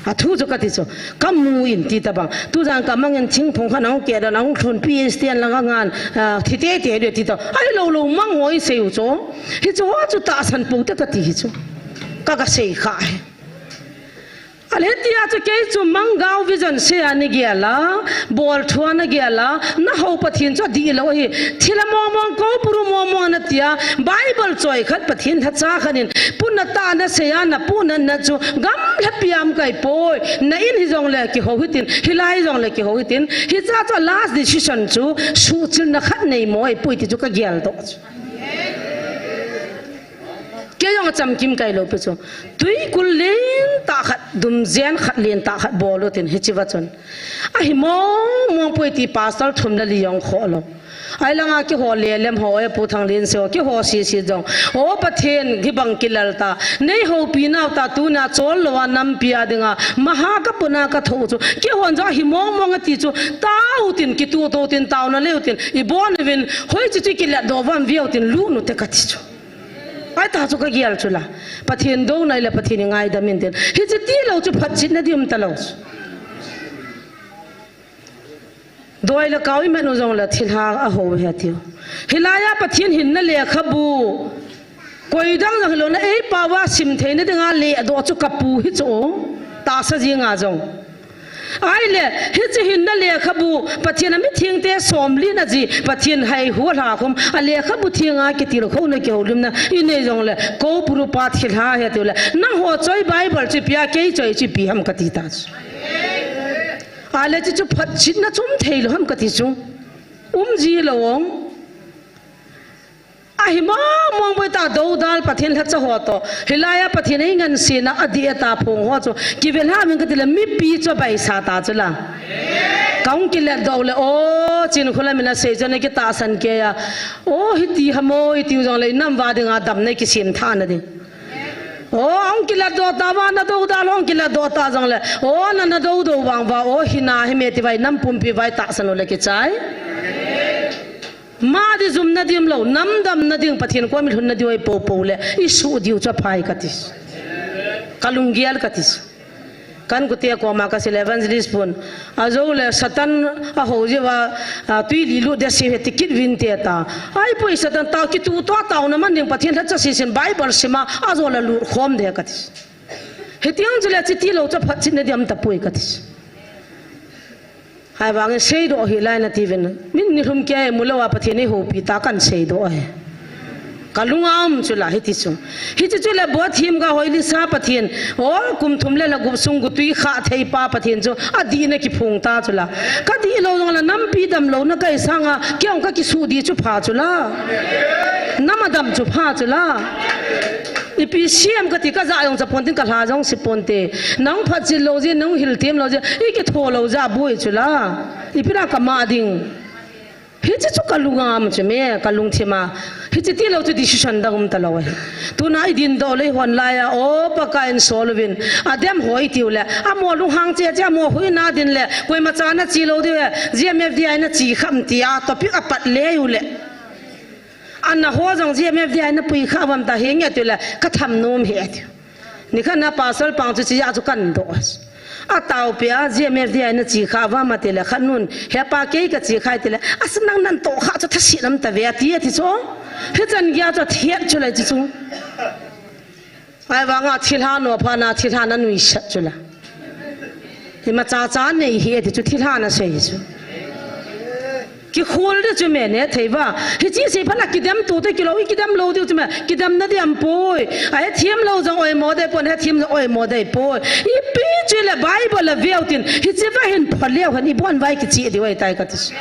Athu chu kati chu. Kamu in ti tabang. Tujan kamangin thingphung khat ahung keh dan ahung lhun P H D an lang angan. Ah, thi teitei diu ti tabang. Ahilou lou mang ho isei u chu. Hiche ho chu tahsan pou te kati hi chu. Ka, kasei kha hi. Ale tia chu kei chu mang gao vision sei a nagel a, bol thu a nagel a, nahou Pathen chu adihlou ahi. Thilha mong mong, koupuru mong mong nati a, Bible choi khat Pathen lhacha khat in, puna tah nasei a, napu natna chu gamla piam kai poi, na in hijongle kihou hitin, hilai jongle kihou hitin, hicha chu last decision chu, suhchilna khat nei mo ahipoi ti chu kagel doh chu. Kei jong achamkim kailou pi chu. Tuikul lentah khat, dumjen khat lentah khat bol utin hiche va chun. Ahi mong mong poi ti pastor thum le li jong khoh lou. Ahilanga keiho lelem ho, e Pu Thanglensei ho, keiho sese jong. O Pathen, hibang kilal ta. Neihoupi nau ta tuna chol lou a nampi a dinga. Maha kapuna kathoh chu. Keihon jong ahi mong mong ati chu. Tao tin, kituto tin, taona leu tin. Ibon uvin, hoiche chu kiletdoh uvam veu tin, lut ute kati chu. Ahita chu kagel chu la. Pathen douna ahile Pathen in ngaidam in tin. Hiche tilou chu phatchetna di um talou chu. Doi le kau iman u jongle thilha ahou ahi tiu. Hilai a Pathen hinna lekhabu. Koidang jong hilou na eipao a sim theina dinga ledoh chu kapu hi chu. Tahsa jinga jong. Ahile, hiche hinna lekhabu, Pathen a mithengte somli na ji, Pathen haihu lhakhum, a lekhabu thenga kitilkhou na kihoulimna, inei jongle, koupuru pa thilha ahi tiu le, nangho choi Bible chu ipi a, kei choi chu ipi ham kati ta chu. Ahile, hiche chu phatchetna chu um theilou ham kati chu. Um ji lou ong. Ahi mong mong poi ta doudal Pathen lhacha ho toh. Hilai a Pathen a ingansena adih a ta phong ho chu. Kivel ha min kati le mipi chu abaisa ta chu la. Kahung kiletdoh le o chin khulam in asei chu ana kitahsan kei a. O hiti ham o iti u jongle inam va dinga damna kisem tha na ding. O ahung kiletdoh ta va na doudal hung kiletdoh ta jongle. O na na doudou vang va o hina hi me ti vai nam pumpi vai tahsan u le kichai. Ma di jumna di umlou, nam damna ding, Pathen koma ilhunna diu ahi poupou le, isuh diu chu aphai kati. Kalunggel kati. Ka inkote koma kasei le evangelist pun. Ajou le Satan ahou jeh uva, a, tui li lut dia sei hiti kit uvin te ta. Ahipoi Satan ta kituto taona man ding Pathen lhacha sesen Bible sima, ajou le lut khom de kati. Hiti ang chule hiche tilou chu phatchetna di um tapoi kati. Ahivangin seidoh hilai nati uvin. Min nilhum kei mulou a Pathen eihoupi ta kan seidoh ahi. Kalunga um chu la hiti chu. Hiche chu le bot him ga hoi lisa Pathen. O kum thum le la gup sung gutui kha thei pa Pathen chu. Adihna kiphong ta chu la. Kadih lou jongle nampi damlouna kahi sanga. Kei jong kakisuh di chu pha chu la. Nam adam chu pha chu la. Ipi siam kati, kaja jong cha ponte, kalha jong si ponte. Nahung phatchet lou jeh, nahung hilthem lou jeh, ikitho lou jeh aboi chu la. Ipi na kama ding. Hiche chu kalunga um chu me, kalungthima. Hiche tilou chu decision dang um talou ahi. Tuna idin doh lei hon laiya, o Pakai in sol uvin. Adem hoi tiu le. Amaho lunghang che che, amaho huina din le. Koima cha nache lou diu e. G M F D I nache kham tia, topic apat le u le. Ana ho jong G M F D I napui kha vam ta hi nge tiu le. Katham nom hi tiu. Nikhat na pastor pang chu chia chu kan doh. Ataopi a G M F D I nache kha vam ati le khat nun, he pa kei kache kha ati le, asa nang natoh kha chu thase nam tave ati ati chu. Hichan geiya chu thiat chu lai chu chu. Ahivanga thilha nopha na thilha nanuisat chu la. Ima chacha nei hi ati chu thilha nasei chu. Kikhol ding chu me ne thei va. Hiche sei phat la kidem to te kilou, ikidem lou diu chu me. Kidem na diam poi. Ahe them lou jong oimo dei pon, ahe them jong oimo dei poi. Ipi chu le Bible la veu tin. Hiche va hin phaleu hen ibon vai kiche diu ahitai kati.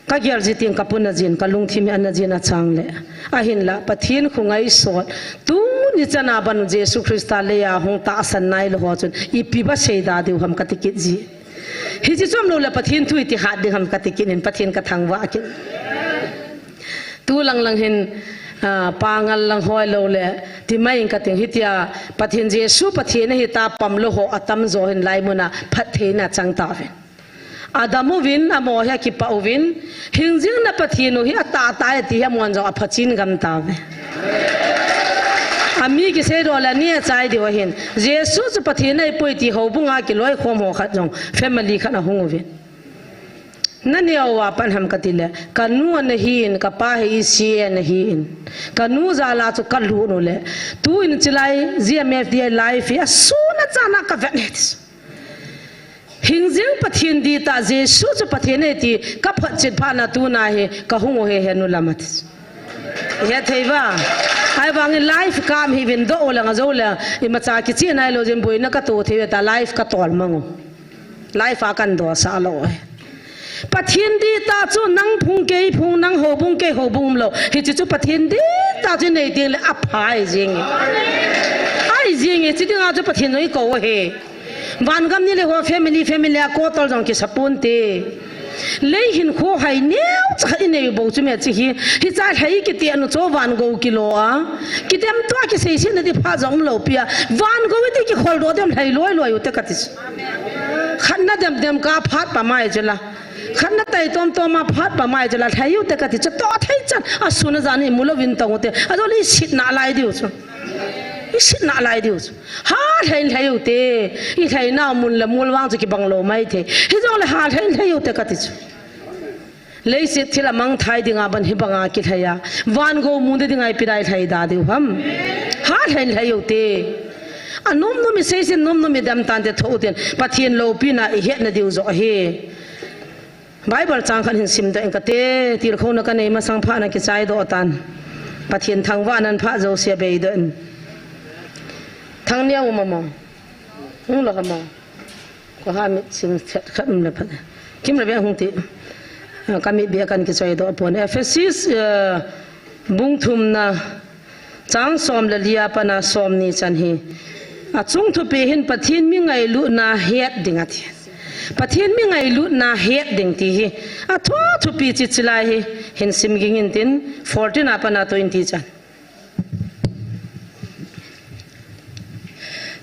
Kagel ji ting kapuna jin, kalungthim hi ana jin achang le. Ahinla, Pathen khu ngaisot. Tuni chana ban Jesu Christa leiya hung tahsan nailou ho chun. Ipi ba seida diu ham kati kit ji. Hiche chom lou le Pathen thu iti hat ding ham kati kit in Pathen kathangvah kit. Tu lang lang hin, ah, pangal lang hoi lou le, ti mai in kating hitia, Pathen Jesu Pathen ahi ta pam lou ho atam jo hin lai muna phattheina chang tauvin. Adam uvin, amaho hi akipah uvin, hingjing na Pathen u hi atah tah e ti hi amon jong aphachin gam tauve. Ami kisei doh le ni achai diu ahin. Jesu chu Pathen ahipoi ti houbunga kiloikhom ho khat jong family khat ahung uvin. Naneo a pan ham kati le, kanu ana hin, kapa hi E C A ana hin. Kanu jal a chu kalut u le. Tuin chilai G M F D I live hi asun achana kavet e ti. Hingjing Pathen dihtah Jesu chu Pathen ahi ti kaphotchet phat na tuna hi kahung u hi henu lam ati. Hethei va. Ahivangin live kam hi vin doh u lang ajou le. Imacha kichih nailou jin boina kato thei u ta live katol mang u. Live a kan dosah lou u hi. Pathen dihtah chu nang phung kei phung, nang houbung kei houbung umlou. Hiche chu Pathen dihtah chu nei ding le apha ahi jing e. Ahi jing e, hiche dinga chu Pathen jong ikou u hi. Vangam ni le ho family, family a kotol jong kisa ponte. Lei hinkho hai neocha khat inei u bou chu me chi hi. Hicha lhai kiti anu chu van gou kilo a. Kidem tua kisei sin na ti pha jong umlou pi a. Van gou iti kikhol doh dem lhai loi loi u te kati. Khat na dem dem ka phat pa mai chu la. Khat na tai tom tom a phat pa mai chu la lhai u te kati chu toh thei chan. Asun ajan imu louvin tong u te. Ajou le isit nalai diu chu. Isit nalai diu chu. Ha lhai lhai u te. Ilhai nau mun le mol vang chu kibang lou mai thei. Hijong le ha lhai lhai u te kati chu. Leiset thil amangthai dinga ban hibanga kilhai a. Van gou mun dinga ipi dai lhai da diu ham. Ha lhai lhai u te. Anom nom isei sin nom nom idem tante thoh u tin. Pathen loupina ihetna diu joh ahi. Bible chang khat hin simdoh ing kate, tilkhouna kanei masang phat na kichaidoh tan. Pathen thangvah nan phat jouse beidoh in. Thangneo mama. Hung lou hama. Ko ha mit sim chet khat um le phat. Kim le be hung ti. Ah, ka mit be kan kichaidoh pon. Ephesus, ah, bung thumna. Chang som le li a pat a som ni chan hi. Achung thupi hin Pathen mi ngailutna het ding ati. Pathen mi ngailutna het ding ti hi. Athu thupi chi chilai hi. Hin sim ging in tin fourteen a pat a twenty chan.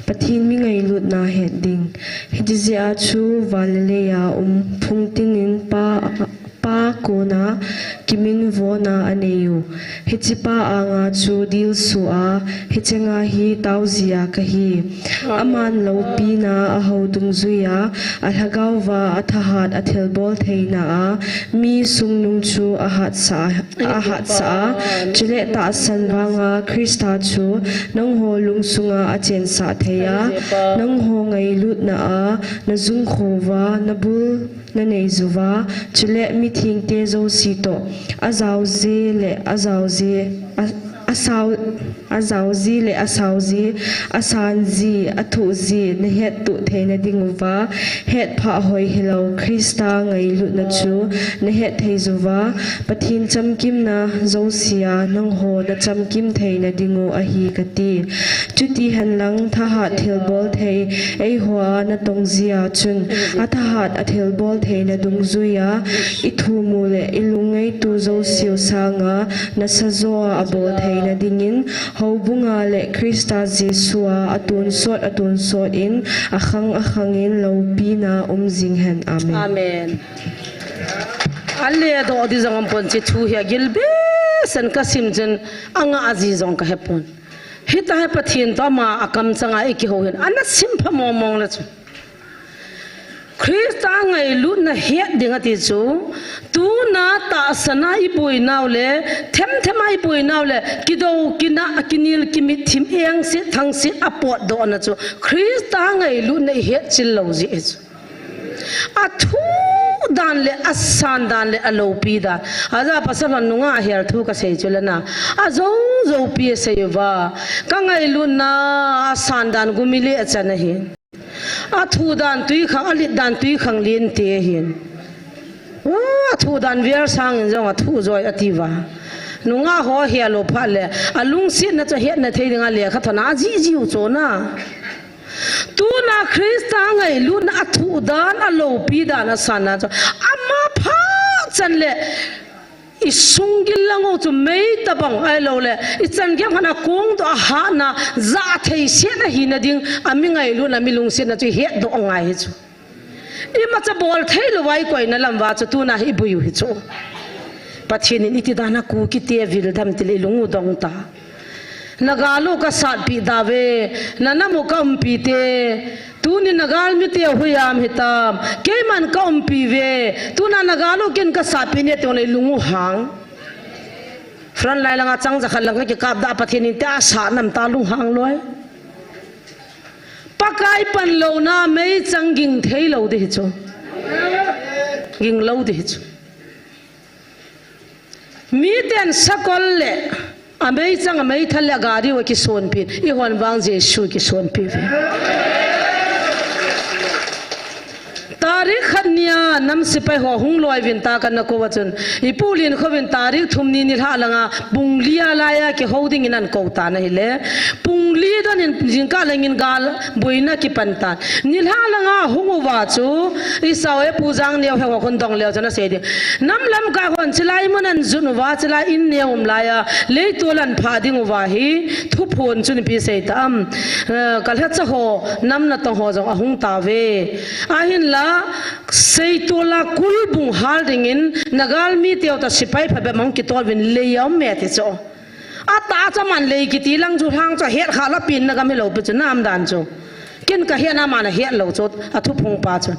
Pathen mi ngailutna het ding. Hiche jeh a chu van le lei a um phung tin in Pa Pa kona kiminvona anei u. Hiche Pa anga chu dilsu a, hiche nga hi taoji a kahi. Aman loupina a hou dungjui a, a lhagao va a thahat a thilbol theina a, mi sungnung chu a hatsah a, a hatsah a, chule tahsan vanga Christa chu nangho lungsunga a chensah thei a, nangho ngailutna a, na jungkho va, na bul na nei juva, chule mithengte jouse toh, a jaoje le a jaoje, a, a Asao, azaoji le asaoji, asanji, athuhji, nahettuh theina dinguva, hetphah hoi hilou, Christa ngailutna chu, nahet thei juva, Pathen chamkimna jousea, nangho nachamkim theina dingu ahi kati. Chuti henlang, thahat thilbol thei, eihoa natongji a chun, athahat athilbol theina dungjuia, ithumu le ilungngaito jouseu sanga, nasajoa abol theina dingin, houbunga le Christa Jesua atonsot atonsot in, akhang akhangin loupina umjing hen. Amen. Amen. Aledoh di jong umpon, hiche thu hi agilbesen kasim chun, anga aji jong kahepon. Hitahi Pathen toh ama akamchanga ikihou hin, ana simpha mongmong le chu. Christa ngailutna het ding ati chu, tuna tahsana iboinau le, themthema iboinau le, kidou, kina, kinel, kimitthim, engset, thangset, apotdohna chu, Christa ngailutna ihetchil lou jeh chu. Athu dan le asan dan le aloupi dan. Ajeh a pasal hon nungah hel thu kasei chu le na. Ajou joupi asei uva. Kangailutna asan dan gumile achan ahi. Athu dan twikhang, alet dan twikhang lente ahin. Oh, athu dan vel sangin jong athu joi atiuva. Nungah ho hel u phat le, alungsetna chu hetna thei dinga lekhathot na ajih jiu chu na. Tuna Christa ngailutna athu dan, aloupi dan, asan dan chu. Ama phat chan le, isunggil lang u chu mei tabang ahilou le, ichan gei khat a kongdoh a hatna, jah thei set ahina ding, ami ngailutna, mi lungsetna chu ihetdoh ngai hi chu. Imacha bol thei louva ikoina lam uva chu tuna hi iboi u hi chu. Pathen in iti dan a Kukite vil dem tile ilung u dong ta. Nagal u kasatpi tauve, nanam u kaumpi te, tuni nagal mite u hoiya um hitam, keiman kaumpi uve, tuna nagal u ken kasatpi ne tile ilung u hang. Front line langa chang jakhat lang kakikap da Pathen in tia asat nam ta lunghang loi. Pakai panlouna meichang ging thei lou di hi chu. Ging lou di hi chu. Miten sakol le ameichang, ameithal le agari u akisonpi. Eihon vang Jesu kisonpi uve. Tarik khat nia nam sepai ho hung loi uvin ta kana kou a chun, ipu Linkho vin tarik thum ni nilhah langa pung li a laiya kihou dingin ana kou tan ahile, pung li don in jingkah langin gal boina kipan tan. Nilhah langa hung uva chu, isao e Pu Jangneo he ho khun dong leu chun asei ding. Nam lamkai hon chilai mun ana jun uva, chilai in neo um laiya, leitol ana phah ding uva hi, thuphon chun ipi sei ta am. Eh, kalhacha ho, nam natong ho jong ahung tauve. Ahinla, seitol a kulbung hal dingin, nagal mite u toh sepai phabep ahung kitol uvin lei a um e ti chu. Atah chu aman lei kiti lang chu lhang chu ahet kha lou, penna gam hilou pi chu nam dan chu. Ken kahet na aman ahet lou chu, athuphong pa chun.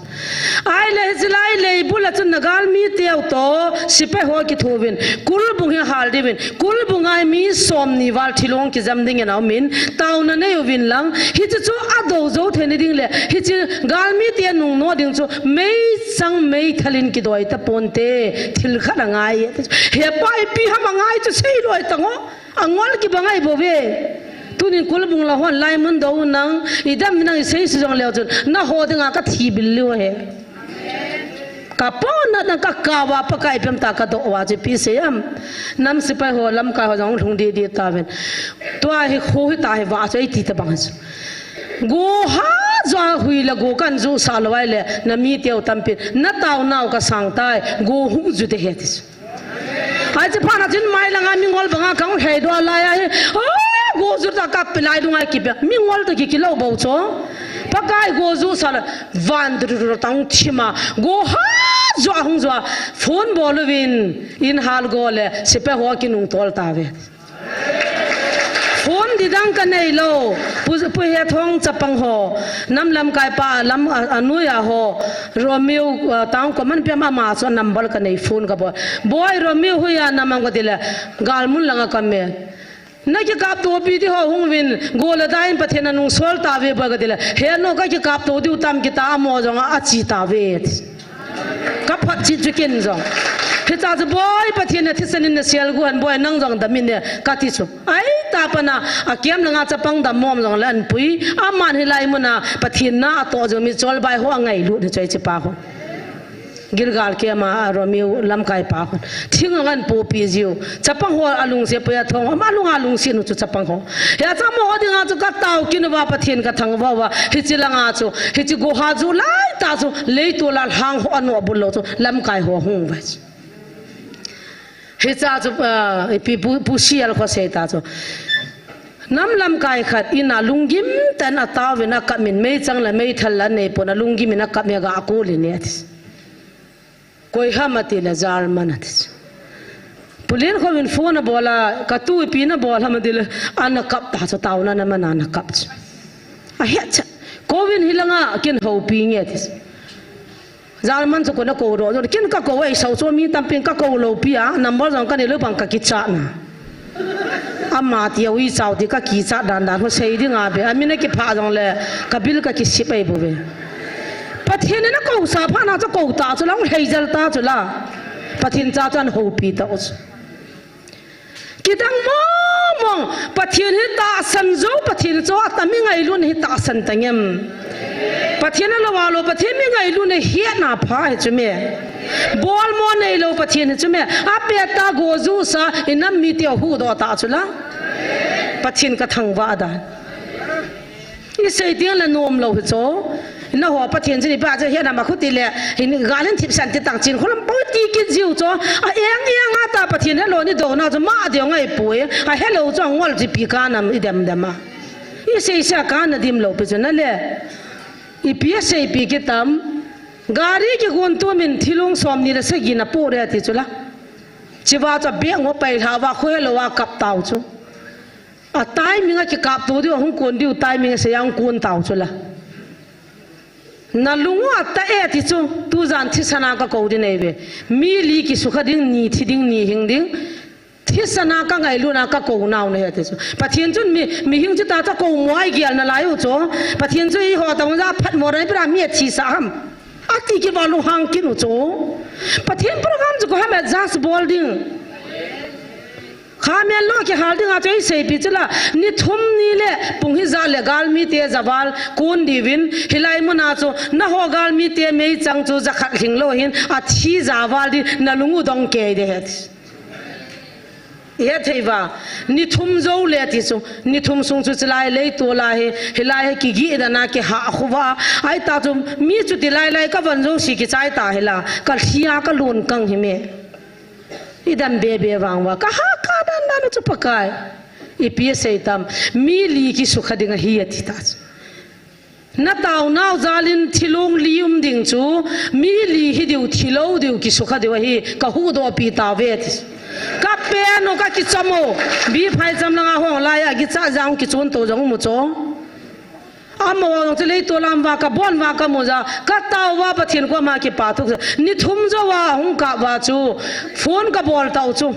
Ahile hiche lai lei bul a chun nagal mite u toh sepai ho kitho uvin, kulbung hi hal diuvin, kulbung a mi somni val thilong kijam dingin aumin, taona nei uvin lang, hiche chu adou jou theina ding le, hiche galmite nungnoh ding chu meichang meithal in kidoi taponte, thil khat angai e. He pa ipi ham angai chu seilou tang o, angol kibang ahi bouve. Tunin kulbung la hon lai mun dou nang, idam nang isei se jong leu chun, naho dinga kathi bil leu he. Kapona nang kakao a Pakai ipi ham tia kadoh uva chu ipi sei am. Nam sepai ho, lamkai ho jong lhung didi tauvin. Tua hi kho hita hi va chu eiti tabang chu. Go ha joa hui le go kan jusah lou ahile, namite u tampin, nataonau kasang tai, go hung ju te he ti chu. Hiche phat na chun mai langa mingol banga kahung lhaidoh lai ahi. Oh, go jur ta kapi lai dunga kipe. Mingol toh kikilou bou chu. Pakai go jusah le van dur dur tang thima. Go ha joa hung joa. Phone bol uvin in hal go le sepai ho kinung tol tauve. Phone didang kanei lou. Pu, Pu Hethong chapang ho. Nam lamkai pa lam a, anoiya ho. Romeo, uh, tang ko man pem ama chu number kanei phone kabol. Boi Romeo hoiya nam am katile, galmun langa kaum e. Nakikaptopi ti ho hung uvin, go le da in Pathen in anung sol tauve boi katile. He no kakikapto diu tam kita amo jong a, achi tauve. Kaphat chit chu ken jong. Hicha chu, "Boi, Pathen in athisan in naselgu hen boi, nang jong dam in ne," kati chu. Ahitah pana, akem langa chapang dam mom jongle anpui. Aman hilai muna Pathen na atoh jong mi cholbai ho angailut hi chu, hichepa ho. Gilgal kema a Romeo lamkaipa ho. Thing angan popi jiu. Chapang ho alungset poi, athong. Ama lunga lungset nu chu chapang ho. Hia chapang ho dinga chu katao kit uva, Pathen kathangvah uva. Hiche langa chu, hiche goha chu laitah chu, leitol a lhang ho anoh bul lou chu, lamkai ho hung uva chu. Hicha chu, ah, ipi pu, pu sial kho seita chu. Nam lamkai khat in a lunggim tah in ataovin akap in meichang le meithal la neipon alunggim in akap in aga kol in ati. Koi ham atile German ati. Pu Lenkhou in phone abol a, katu ipi nabol ham atile, ana kap ta chu, taona naman a ana kap chu. Ahet cha. Kou in hilanga kin houpi nge ati. German chu kona kou ro, kin kakou ei sau chu mi tampin kakou lou pi a, number jong kanei lou bang kakichat na. Ama ti a ui chau ti kakichat dan dan ho sei ding a be. Amin akipha jongle, kabil kakisip ei bou ve. Pathen in akou sa phat na chu kou ta chu la, hung hei jel ta chu la. Pathen cha chu ana houpi ta u chu. Kidang mong mong, Pathen hi tahsan jou, Pathen chu atam i ngailut hi tahsan tangem. Pathen a lou a lou, Pathen mi ngailut hi hetna pha hi chu me. Bolmo neilou Pathen hi chu me. Apet ta go ju sa, inam mite huhdoh ta chu la. Pathen kathangvah dan. Isei ding le nom lou hi chu. Naho Pathen chu ni pa chu hian ama khuti le, hin gal in thipsan ti tang chin kholam pau ti kit jiu chu. A eng eng a ta Pathen helou ni dona chu ma deu ngai pui. Ahelou chu angol ji pi ka nam i dem dem a. Isei sa ka na dim lou pi chu na le. Ipi asei pi kitam. Gari kigon tumin thilung som ni le sagi na pu re ti chu la. Chiva chu bek ngo pai lha va khu helou a kap tau chu. A timing a kikap to diu, a hung kon diu, timing a sei a hung kon tau chu la. Na lung u a ta e ti chu, tu jan thisan a ka kou ding nei ve. Mi li kisukha ding, ni thi ding, ni hing ding. Thisan a ka ngailut na ka kou nau na he ti chu. Pathen chun mi, mihing chu ta cha kou mo ai gial na lai u chu. Pathen chu i ho ta mo ja phat mo rai pra mi a thi sa ham. A ti ki va lu hang kin u chu. Pathen program chu ko ham adjust bol ding. Kha men lo kihal ding a chu ei sei pi chu la, ni thum ni le pung hi ja le galmi te javal kun diuvin, hilai mun a chu, na ho galmi te meichang chu ja khat hling lou hin, a thi javal di na lung u dong kei de het. I het thei va, ni thum jou le ti chu, ni thum sung chu chilai lei tu la hi, hilai hi kigi da na kiha khu va, ai ta chu mi chu ti lai lai ka van jou si kichai ta hi la, ka thia ka lun kang hi me. I dam be be vang va. Ka ha ka dan dan chu Pakai. Ipi asei tam. Mi li kisukha ding ahi ati ta chu. Na tau nau jal in thilung li um ding chu. Mi li hi diu thilou diu kisukha diu ahi. Ka huhdoh pi ta ve ti. Ka pen u ka kicham u. Bi phai cham langa hong lai a kicha jang kichun to jang mu chu. Amaho jong chu leitol lam va ka bon va ka mu ja, ka tao va Pathen koma kipa thuk ja. Ni thum jou a hung kap va chu phone ka bol tau chu.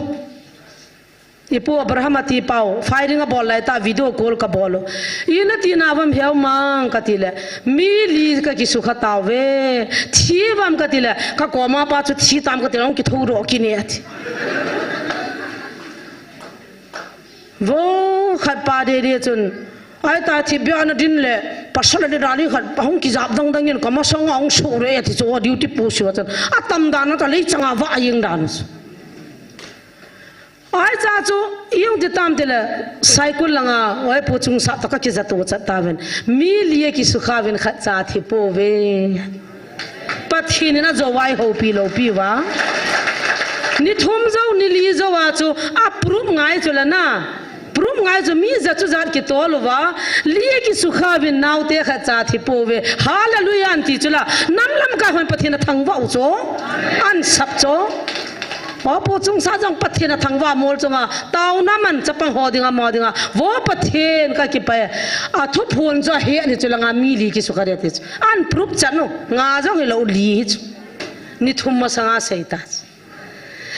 I pu Abraham a ti pau, firing a bol lai ta video call ka bol u. I na ti na vam heu mang ka ti le, mi li ka kisukha tau ve, thi vam ka ti le, ka koma pa chu thi tam ka ti le, hung kitho ro kine ati. Vo khat pa de de chun, ai ta thi bia na din le, pasal ni rani khat pa hung kijap dang dang in ka masang a hung su re ti chu duty post chu chun. A tam dan na ta lei changa va ing dan. Ai cha chu, i hung ti tam ti le, cycle langa, oi pu chung sa ta ka kija to chat ta ven. Mi li kisukha ven khat cha thi po ve. Pathen in ajou vai houpi lou pi va. Ni thum jou, ni li jou a chu, a proof ngai chu la na. Proof ngai chu mi ja chu jat kitol u va. Li kisukha vin naote khat cha thi po ve. Hallelujah an ti chu la. Nam lamkai hon Pathen athangvah u chu. An sap chu. Vo pu chung sa jong Pathen athangvah mol chunga. Taona man chapang ho dinga mo dinga. Vo Pathen ka kipah e. A thuphon chu ahe ni chu langa mi li kisukha de ti chu. An proof chan u, nga jong hilou li hi chu. Ni thum masanga sei ta chu.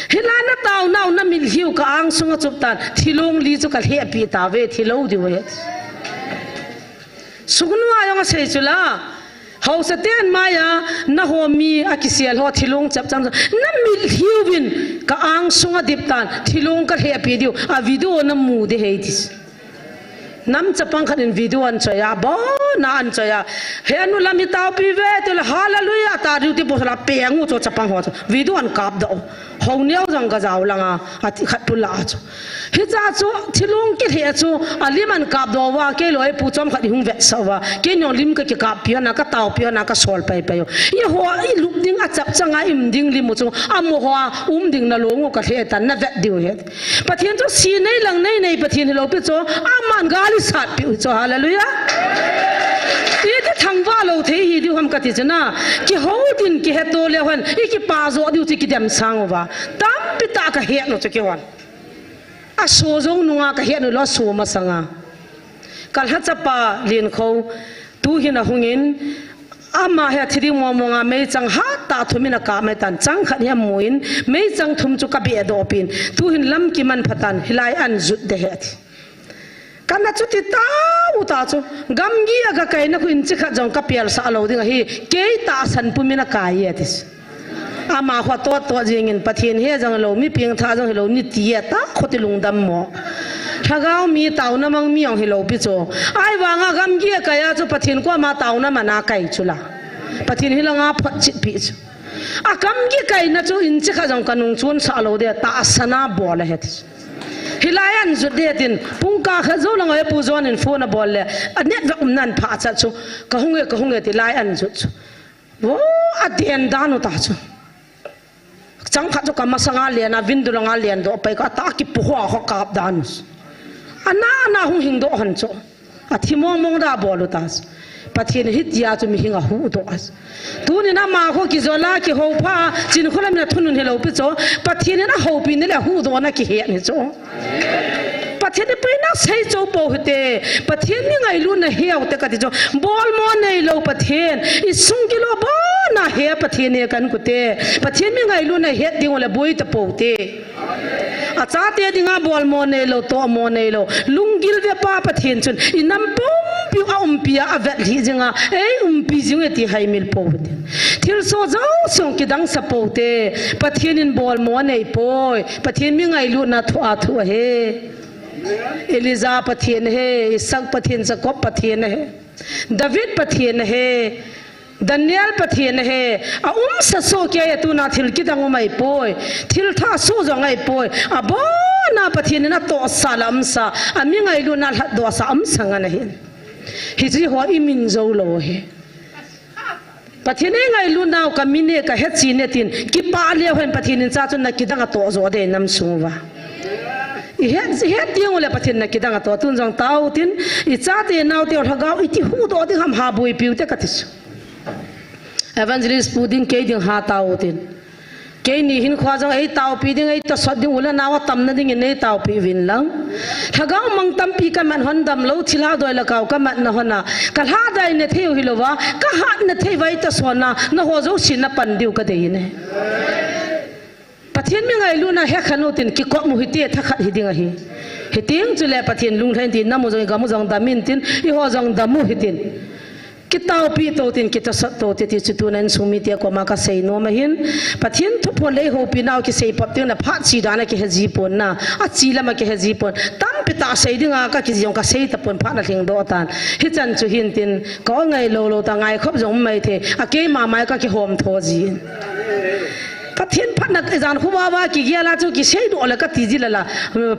Hilai na taonau na milhiu ka ang sunga chup tan, thilung li chu ka lheh pi ta ve, thilou diu he. Suknu a jong asei chu la, Haosa ten maiya, naho mi akisel ho thilong chapchang. Namit hiuvin, ka angsunga dip tan, thilong kalhehpi diu, a video namu ding ahi ti. Nam chapang khat in video anachoi a, abona anachoi a. He anu lam hi taopi ve, tile hallelujah, ta diu ti po sala peng u chu chapang ho chu. Video anakap doh. Hou neo jong kajao langa, ati khat pu la chu. Hicha chu, thilong kilheh chu, alim anakap doh uva, kei loi pu chom khat ihung vetsah uva. Kei nong lim kakikappi ana, kataopi ana, kasol paipai u. Eiho, ilup ding achapchanga i um ding lim u chu, amaho a um ding nalong u kalheh tan, navet diu ahi. Pathen chu si nei lang nei nei Pathen hilou pi chu, aman gal isatpi u chu, hallelujah. Iti thangvah lou thei hi diu ham kati chu na, kihou din kiheto leu hen, ikipa jo diu chu kidem sang uva. Tampi tah kahet u chu kihon. Aso jong nunga kahet u lou, aso masanga. Kalhachapa Lienkhou, tuhin ahungin, ama hi athi ding mong monga meichang hattah thum in akap mai tan, chang khat hi amun, meichang thum chu kabeh doh pin, tuhin lam kiman phatan, hilai anjut ding ahi ati. Kana chuti tau ta chu, gamgi a kakaina khu inchi khat jong kapel sah lou ding ahi, kei tahsan pumin akai e ati. Ama khu atot tot jingin, Pathen he jong hilou, mi pengthah jong hilou, niti e ta, khuti lungdam mo. Lhagao mi taona mang mi jong hilou pi chu. Ahivanga gamgi a kai a chu Pathen koma taona mana kai chu la. Pathen hilanga photchetpi chu. Agamgi kaina chu inchi khat jong kanung chon sah lou ding, tahsan a bol ahi ati. Hilai anjut ding tin, pungkah khat jou lang a Pu John in phone abol le, a network umna aphah chat chu, kahung e, kahung e ti lai anjut chu. Vo, aden dan u ta chu. Chang khat chu kamasanga len a, window langa len doh pai, ka ta kipu ho a ho kap dan u. Ana, ana hung hing doh hon chu. Athi mong mong da bol u ta chu. Pathen hitia chu mihin ahuhdoh a. Tunin ama khu kijol a, kihou pha, Chinkholam in athunun hilou pi chu. Pathen in ahoupi ni le ahuhdohna kihet ni chu. Pathen in puina sei chou pou hite. Pathen mi ngailutna heu te kati chu. Bolmo neilou Pathen. I sung kilo bona he Pathen e kan kute. Pathen mi ngailutna het ding u le boi tapou te. Achate dinga bolmo neilou, tohmo neilou. Lunggil ve pa Pathen chun. I nam pumpiu a umpi a, avet lhih jinga. Ei umpi jing e ti haimil pou hite. Thilsoh jouse kidang sa pou te. Pathen in bolmo anei poi. Pathen mi ngailutna thu a thu ahi. Elijah Pathen ahi, Isaac Pathen, Jacob Pathen ahi. David Pathen ahi. Daniel Pathen ahi. A umsa soh kei a tuna thil kidang um ahi poi. Thil thah soh jong ahi poi. Abona Pathen in atohsa la umsa. Ami ngailutna lhatdoh sa umsa ngan ahi. Hiche ho imin jou lou ahi. Pathen eingailut nau kamin e, kahet chin e tin, kipah leu hen Pathen in cha chun na kidang atoh jo ding nam sung uva. I het, i het ding u le Pathen na kidang atoh, tun jong tao tin, i chate nau te lhagao iti huhdoh ding ham ha boipiu te kati chu. Evangelist pu ding kei ding ha tao tin. Keini hin khua jong eitaopi ding, eitosot ding, u le nau atamna dingin neitaopi uvin lang. Lhagao mang tampi kaman hon damlou, thilha doi le kao kamatna hon a. Kalhadai na thei u hilouva, kahatna thei uva eitosot na, naho jouse napan diu kadei ne. Pathen mi ngailutna hekhen u tin kikop u hite, thakhat hi ding ahi. Hiteng chule Pathen lunglhai in tin, nam u jong, i gam u jong dam in tin, eiho jong dam u hitin. Kitaopi to tin, kitosot to te ti chu tuna insung mite koma kasei nom ahin. Pathen thuphon le eihoupi nau kisei pop teng le phat chi dan a kihe ji pon na. Achi lam a kihe ji pon. Tampi tah sei dinga kakijong kasei tapon phat na lhing doh tan. Hichan chu hin tin, ka ngailou lou ta ngaikhop jong um mai thei. A keima mai kakihom tho jin. Pathen phatna jan khu vava kigel a chu kisei doh le kati ji lala.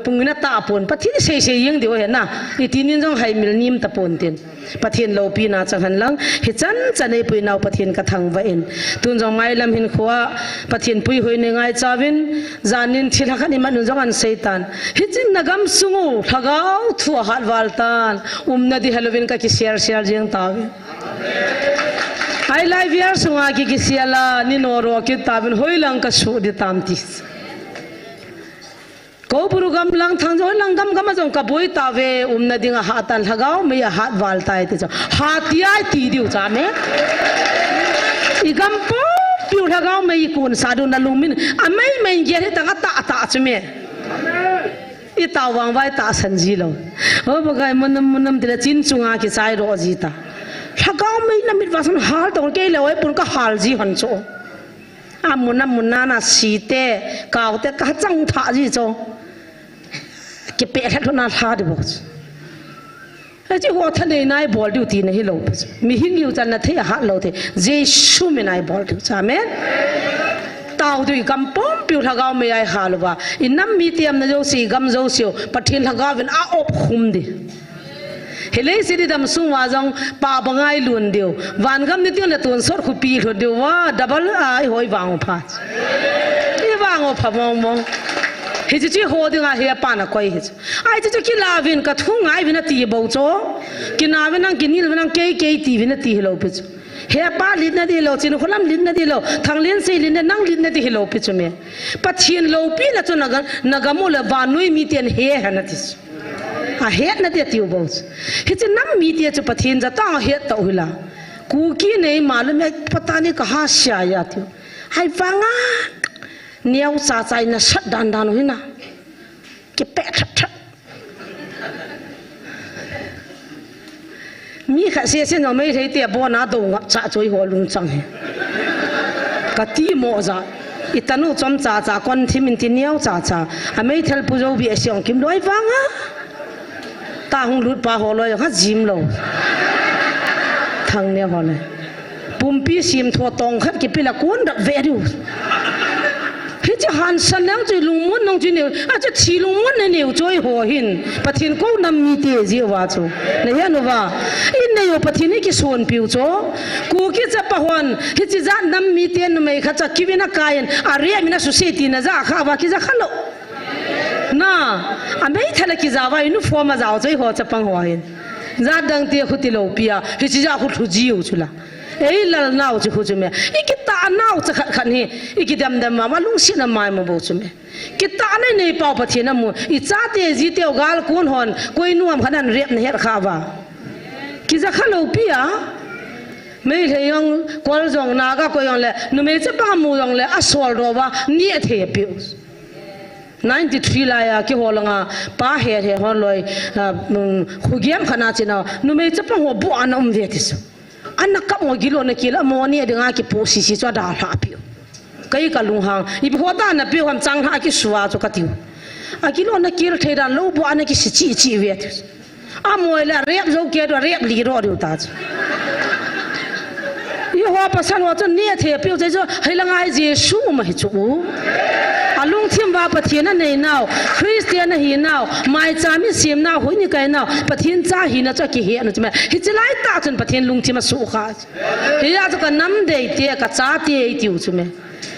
Pung in atah pon. Pathen sei sei jeng diu ahi na. Itinin jong haimil nim tapon tin. Pathen loupina chang hen lang, hichan chan eipui nau Pathen kathangvah in. Tun jong mailam hin khua, Pathen puihoi nei ngaichauvin, janin thilha khat iman un jong ahin sei tan. Hichin na gamsung u, lhagao thu ahat val tan, umna di helouvin kakisel sel jeng tauve. Ahilai vial sunga ki kisel a, ni noro kit tauvin, hoilang kasuh di tam ti. Koubru gam lang thang jong lang gam gam a jong kaboi tauve, umna ding ahah tan, lhagao mei ahat val tai ti chu. Hati ai ti diu cha me. I gam pumpiu lhagao mei i kun sa diu na lungmin. Amei mei gel hi tang atah atah chu me. I tao vang vai tahsan ji lou. O Pakai, munam munam tile chin chunga kichai ro ji ta. Lhagao mei namit vah sang hal tong kei leh oi pun kahal ji hon chu. Amun amun nana site, kaute kachang tha ji chu. Kipeh lheh lhona lha di bou chu. Hiche ho thanei nai bol diu tina hilou pi chu. Mihing hiu chan nathei ahat lou thei. Jesu min a ibol diu chu. Amen. Tao diu igam pumpiu lhagao mei a ihal uva. Inam mite umna jouse, igam jouseu. Pathen lhagao vin a-op khum di. Hileh hiche dam sung uva jong pah banga ilun diu. Vangam ni teng le tonsot khopi lhun diu va, double a ihoi vang u pha. Ivang u pha mong mong. Hiche chu iho dinga hepa nakoi hi chu. Ahi chu chu kila uvin kathu ngai uvin ati bou chu. Kina uvin nang kinel uvin nang kei kei ti uvin ati hilou pi chu. Hepa lit nadi lou, Chinkholam lit nadi lou, Thanglinsei lit na, nang lit nadi hilou pi chu me. Pathen loupina chu naga, nagam u le vannoi miten he hen ati chu. Ahet nadi atiu bou chu. Hiche nam mite chu Pathen jatang ahet tau hila. Kuki nei ma le me patani kaha sia ya tiu. Ahivanga. Neo cha cha ina sat dan dan u hina. Kipeh that that. Mi khat sese nong Meitei te abona dou ngap cha chu iho lungchang hi. Kati mo ja. Itanu chomcha cha kon thim in ti neo cha cha. A meithal pu jo bi a siong kim loi vanga. Ta hung lut pa ho loi ha jim lou. Thang ne ho le. Pumpi sim tho tong khat kipila kun dap ve diu. Hiche hansan lang chu lungmon nong chu neu, achu thi lungmon na neu chu iho hin. Pathen kou nam mite jeh uva chu. Nahet uva. Inei u Pathen hi kisonpiu chu. Kuki chapa hon, hiche jat nam mite numei khat cha kivin akai in, arep in asuse tina ja kha uva kija kha lou. Na, a meithal a kija uva, uniform a jao chu iho chapang ho hin. Jat dang te khuti lou pi a, hiche ja khu lhu jiu chu la. Ei lal nau chu khu chu me. I kitah nau cha khat khat hi, i kidem dem ma, ma lungset na mai mo bou chu me. Kitah nei nei pau Pathen amu, i chate jiteu gal kun hon, koi nuam khat nan rep na het kha uva. Kija kha lou pi a. Meitei jong, Kol jong, Naga koi jong le, numei chapang amu jong le, asol do uva, ni athei piu. Ninety three lai a, kiho langa, pa he he hon loi, ah, um, khu giam khat na china, numei chapang ho bu ana um ve ti chu. Ana kap ngo gilona kila mo ni dinga kipu sisi chu ada hla piu. Kei kalunghang. Ipi ho ta na piu ham chang ha kisua chu katiu. A gilona kil thei dan lou bu ana kisi chi chi ve ti. Amoi le rep jo ke do rep li ro diu ta chu. Iho pasal ho chu ni athei piu chu hei la ngai Jesu ma hi chu u. Alungthim uva Pathen anei nau, Christian ahi nau, maicham isim nau, hui ni kai nau, Pathen cha hina chu akihe nu chu me. Hiche lai tah chun Pathen lungthim asukha. Hia chu ka nam dei te, ka cha te itiu chu me.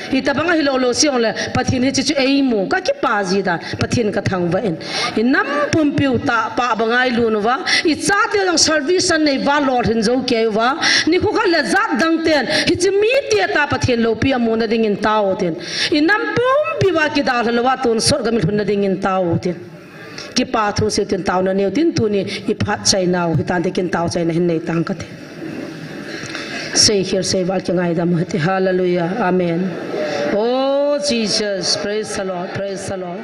Hitabang ahi lou lou song le, Pathen hiche chu eimu, ka kipa ji dan, Pathen ka thangvah in. I nam pumpiu tah, pah banga ilun uva, i chate jong salvation nei uva, lolhin jou kei uva, nikho khat le jat dang ten, hiche mite tah Pathen loupi amu na dingin tao tin. I nam pumpi uva kidalha louva, tonsot gam ilhun na dingin tao tin. Kipa thu seiu tin taona neiu tin tuni i phat chai nau, hitante kin tao chaina hin nei tang kati. Sei khel sei val kingaidam u hite. Hallelujah. Amen. Oh, Jesus. Praise the Lord. Praise the Lord.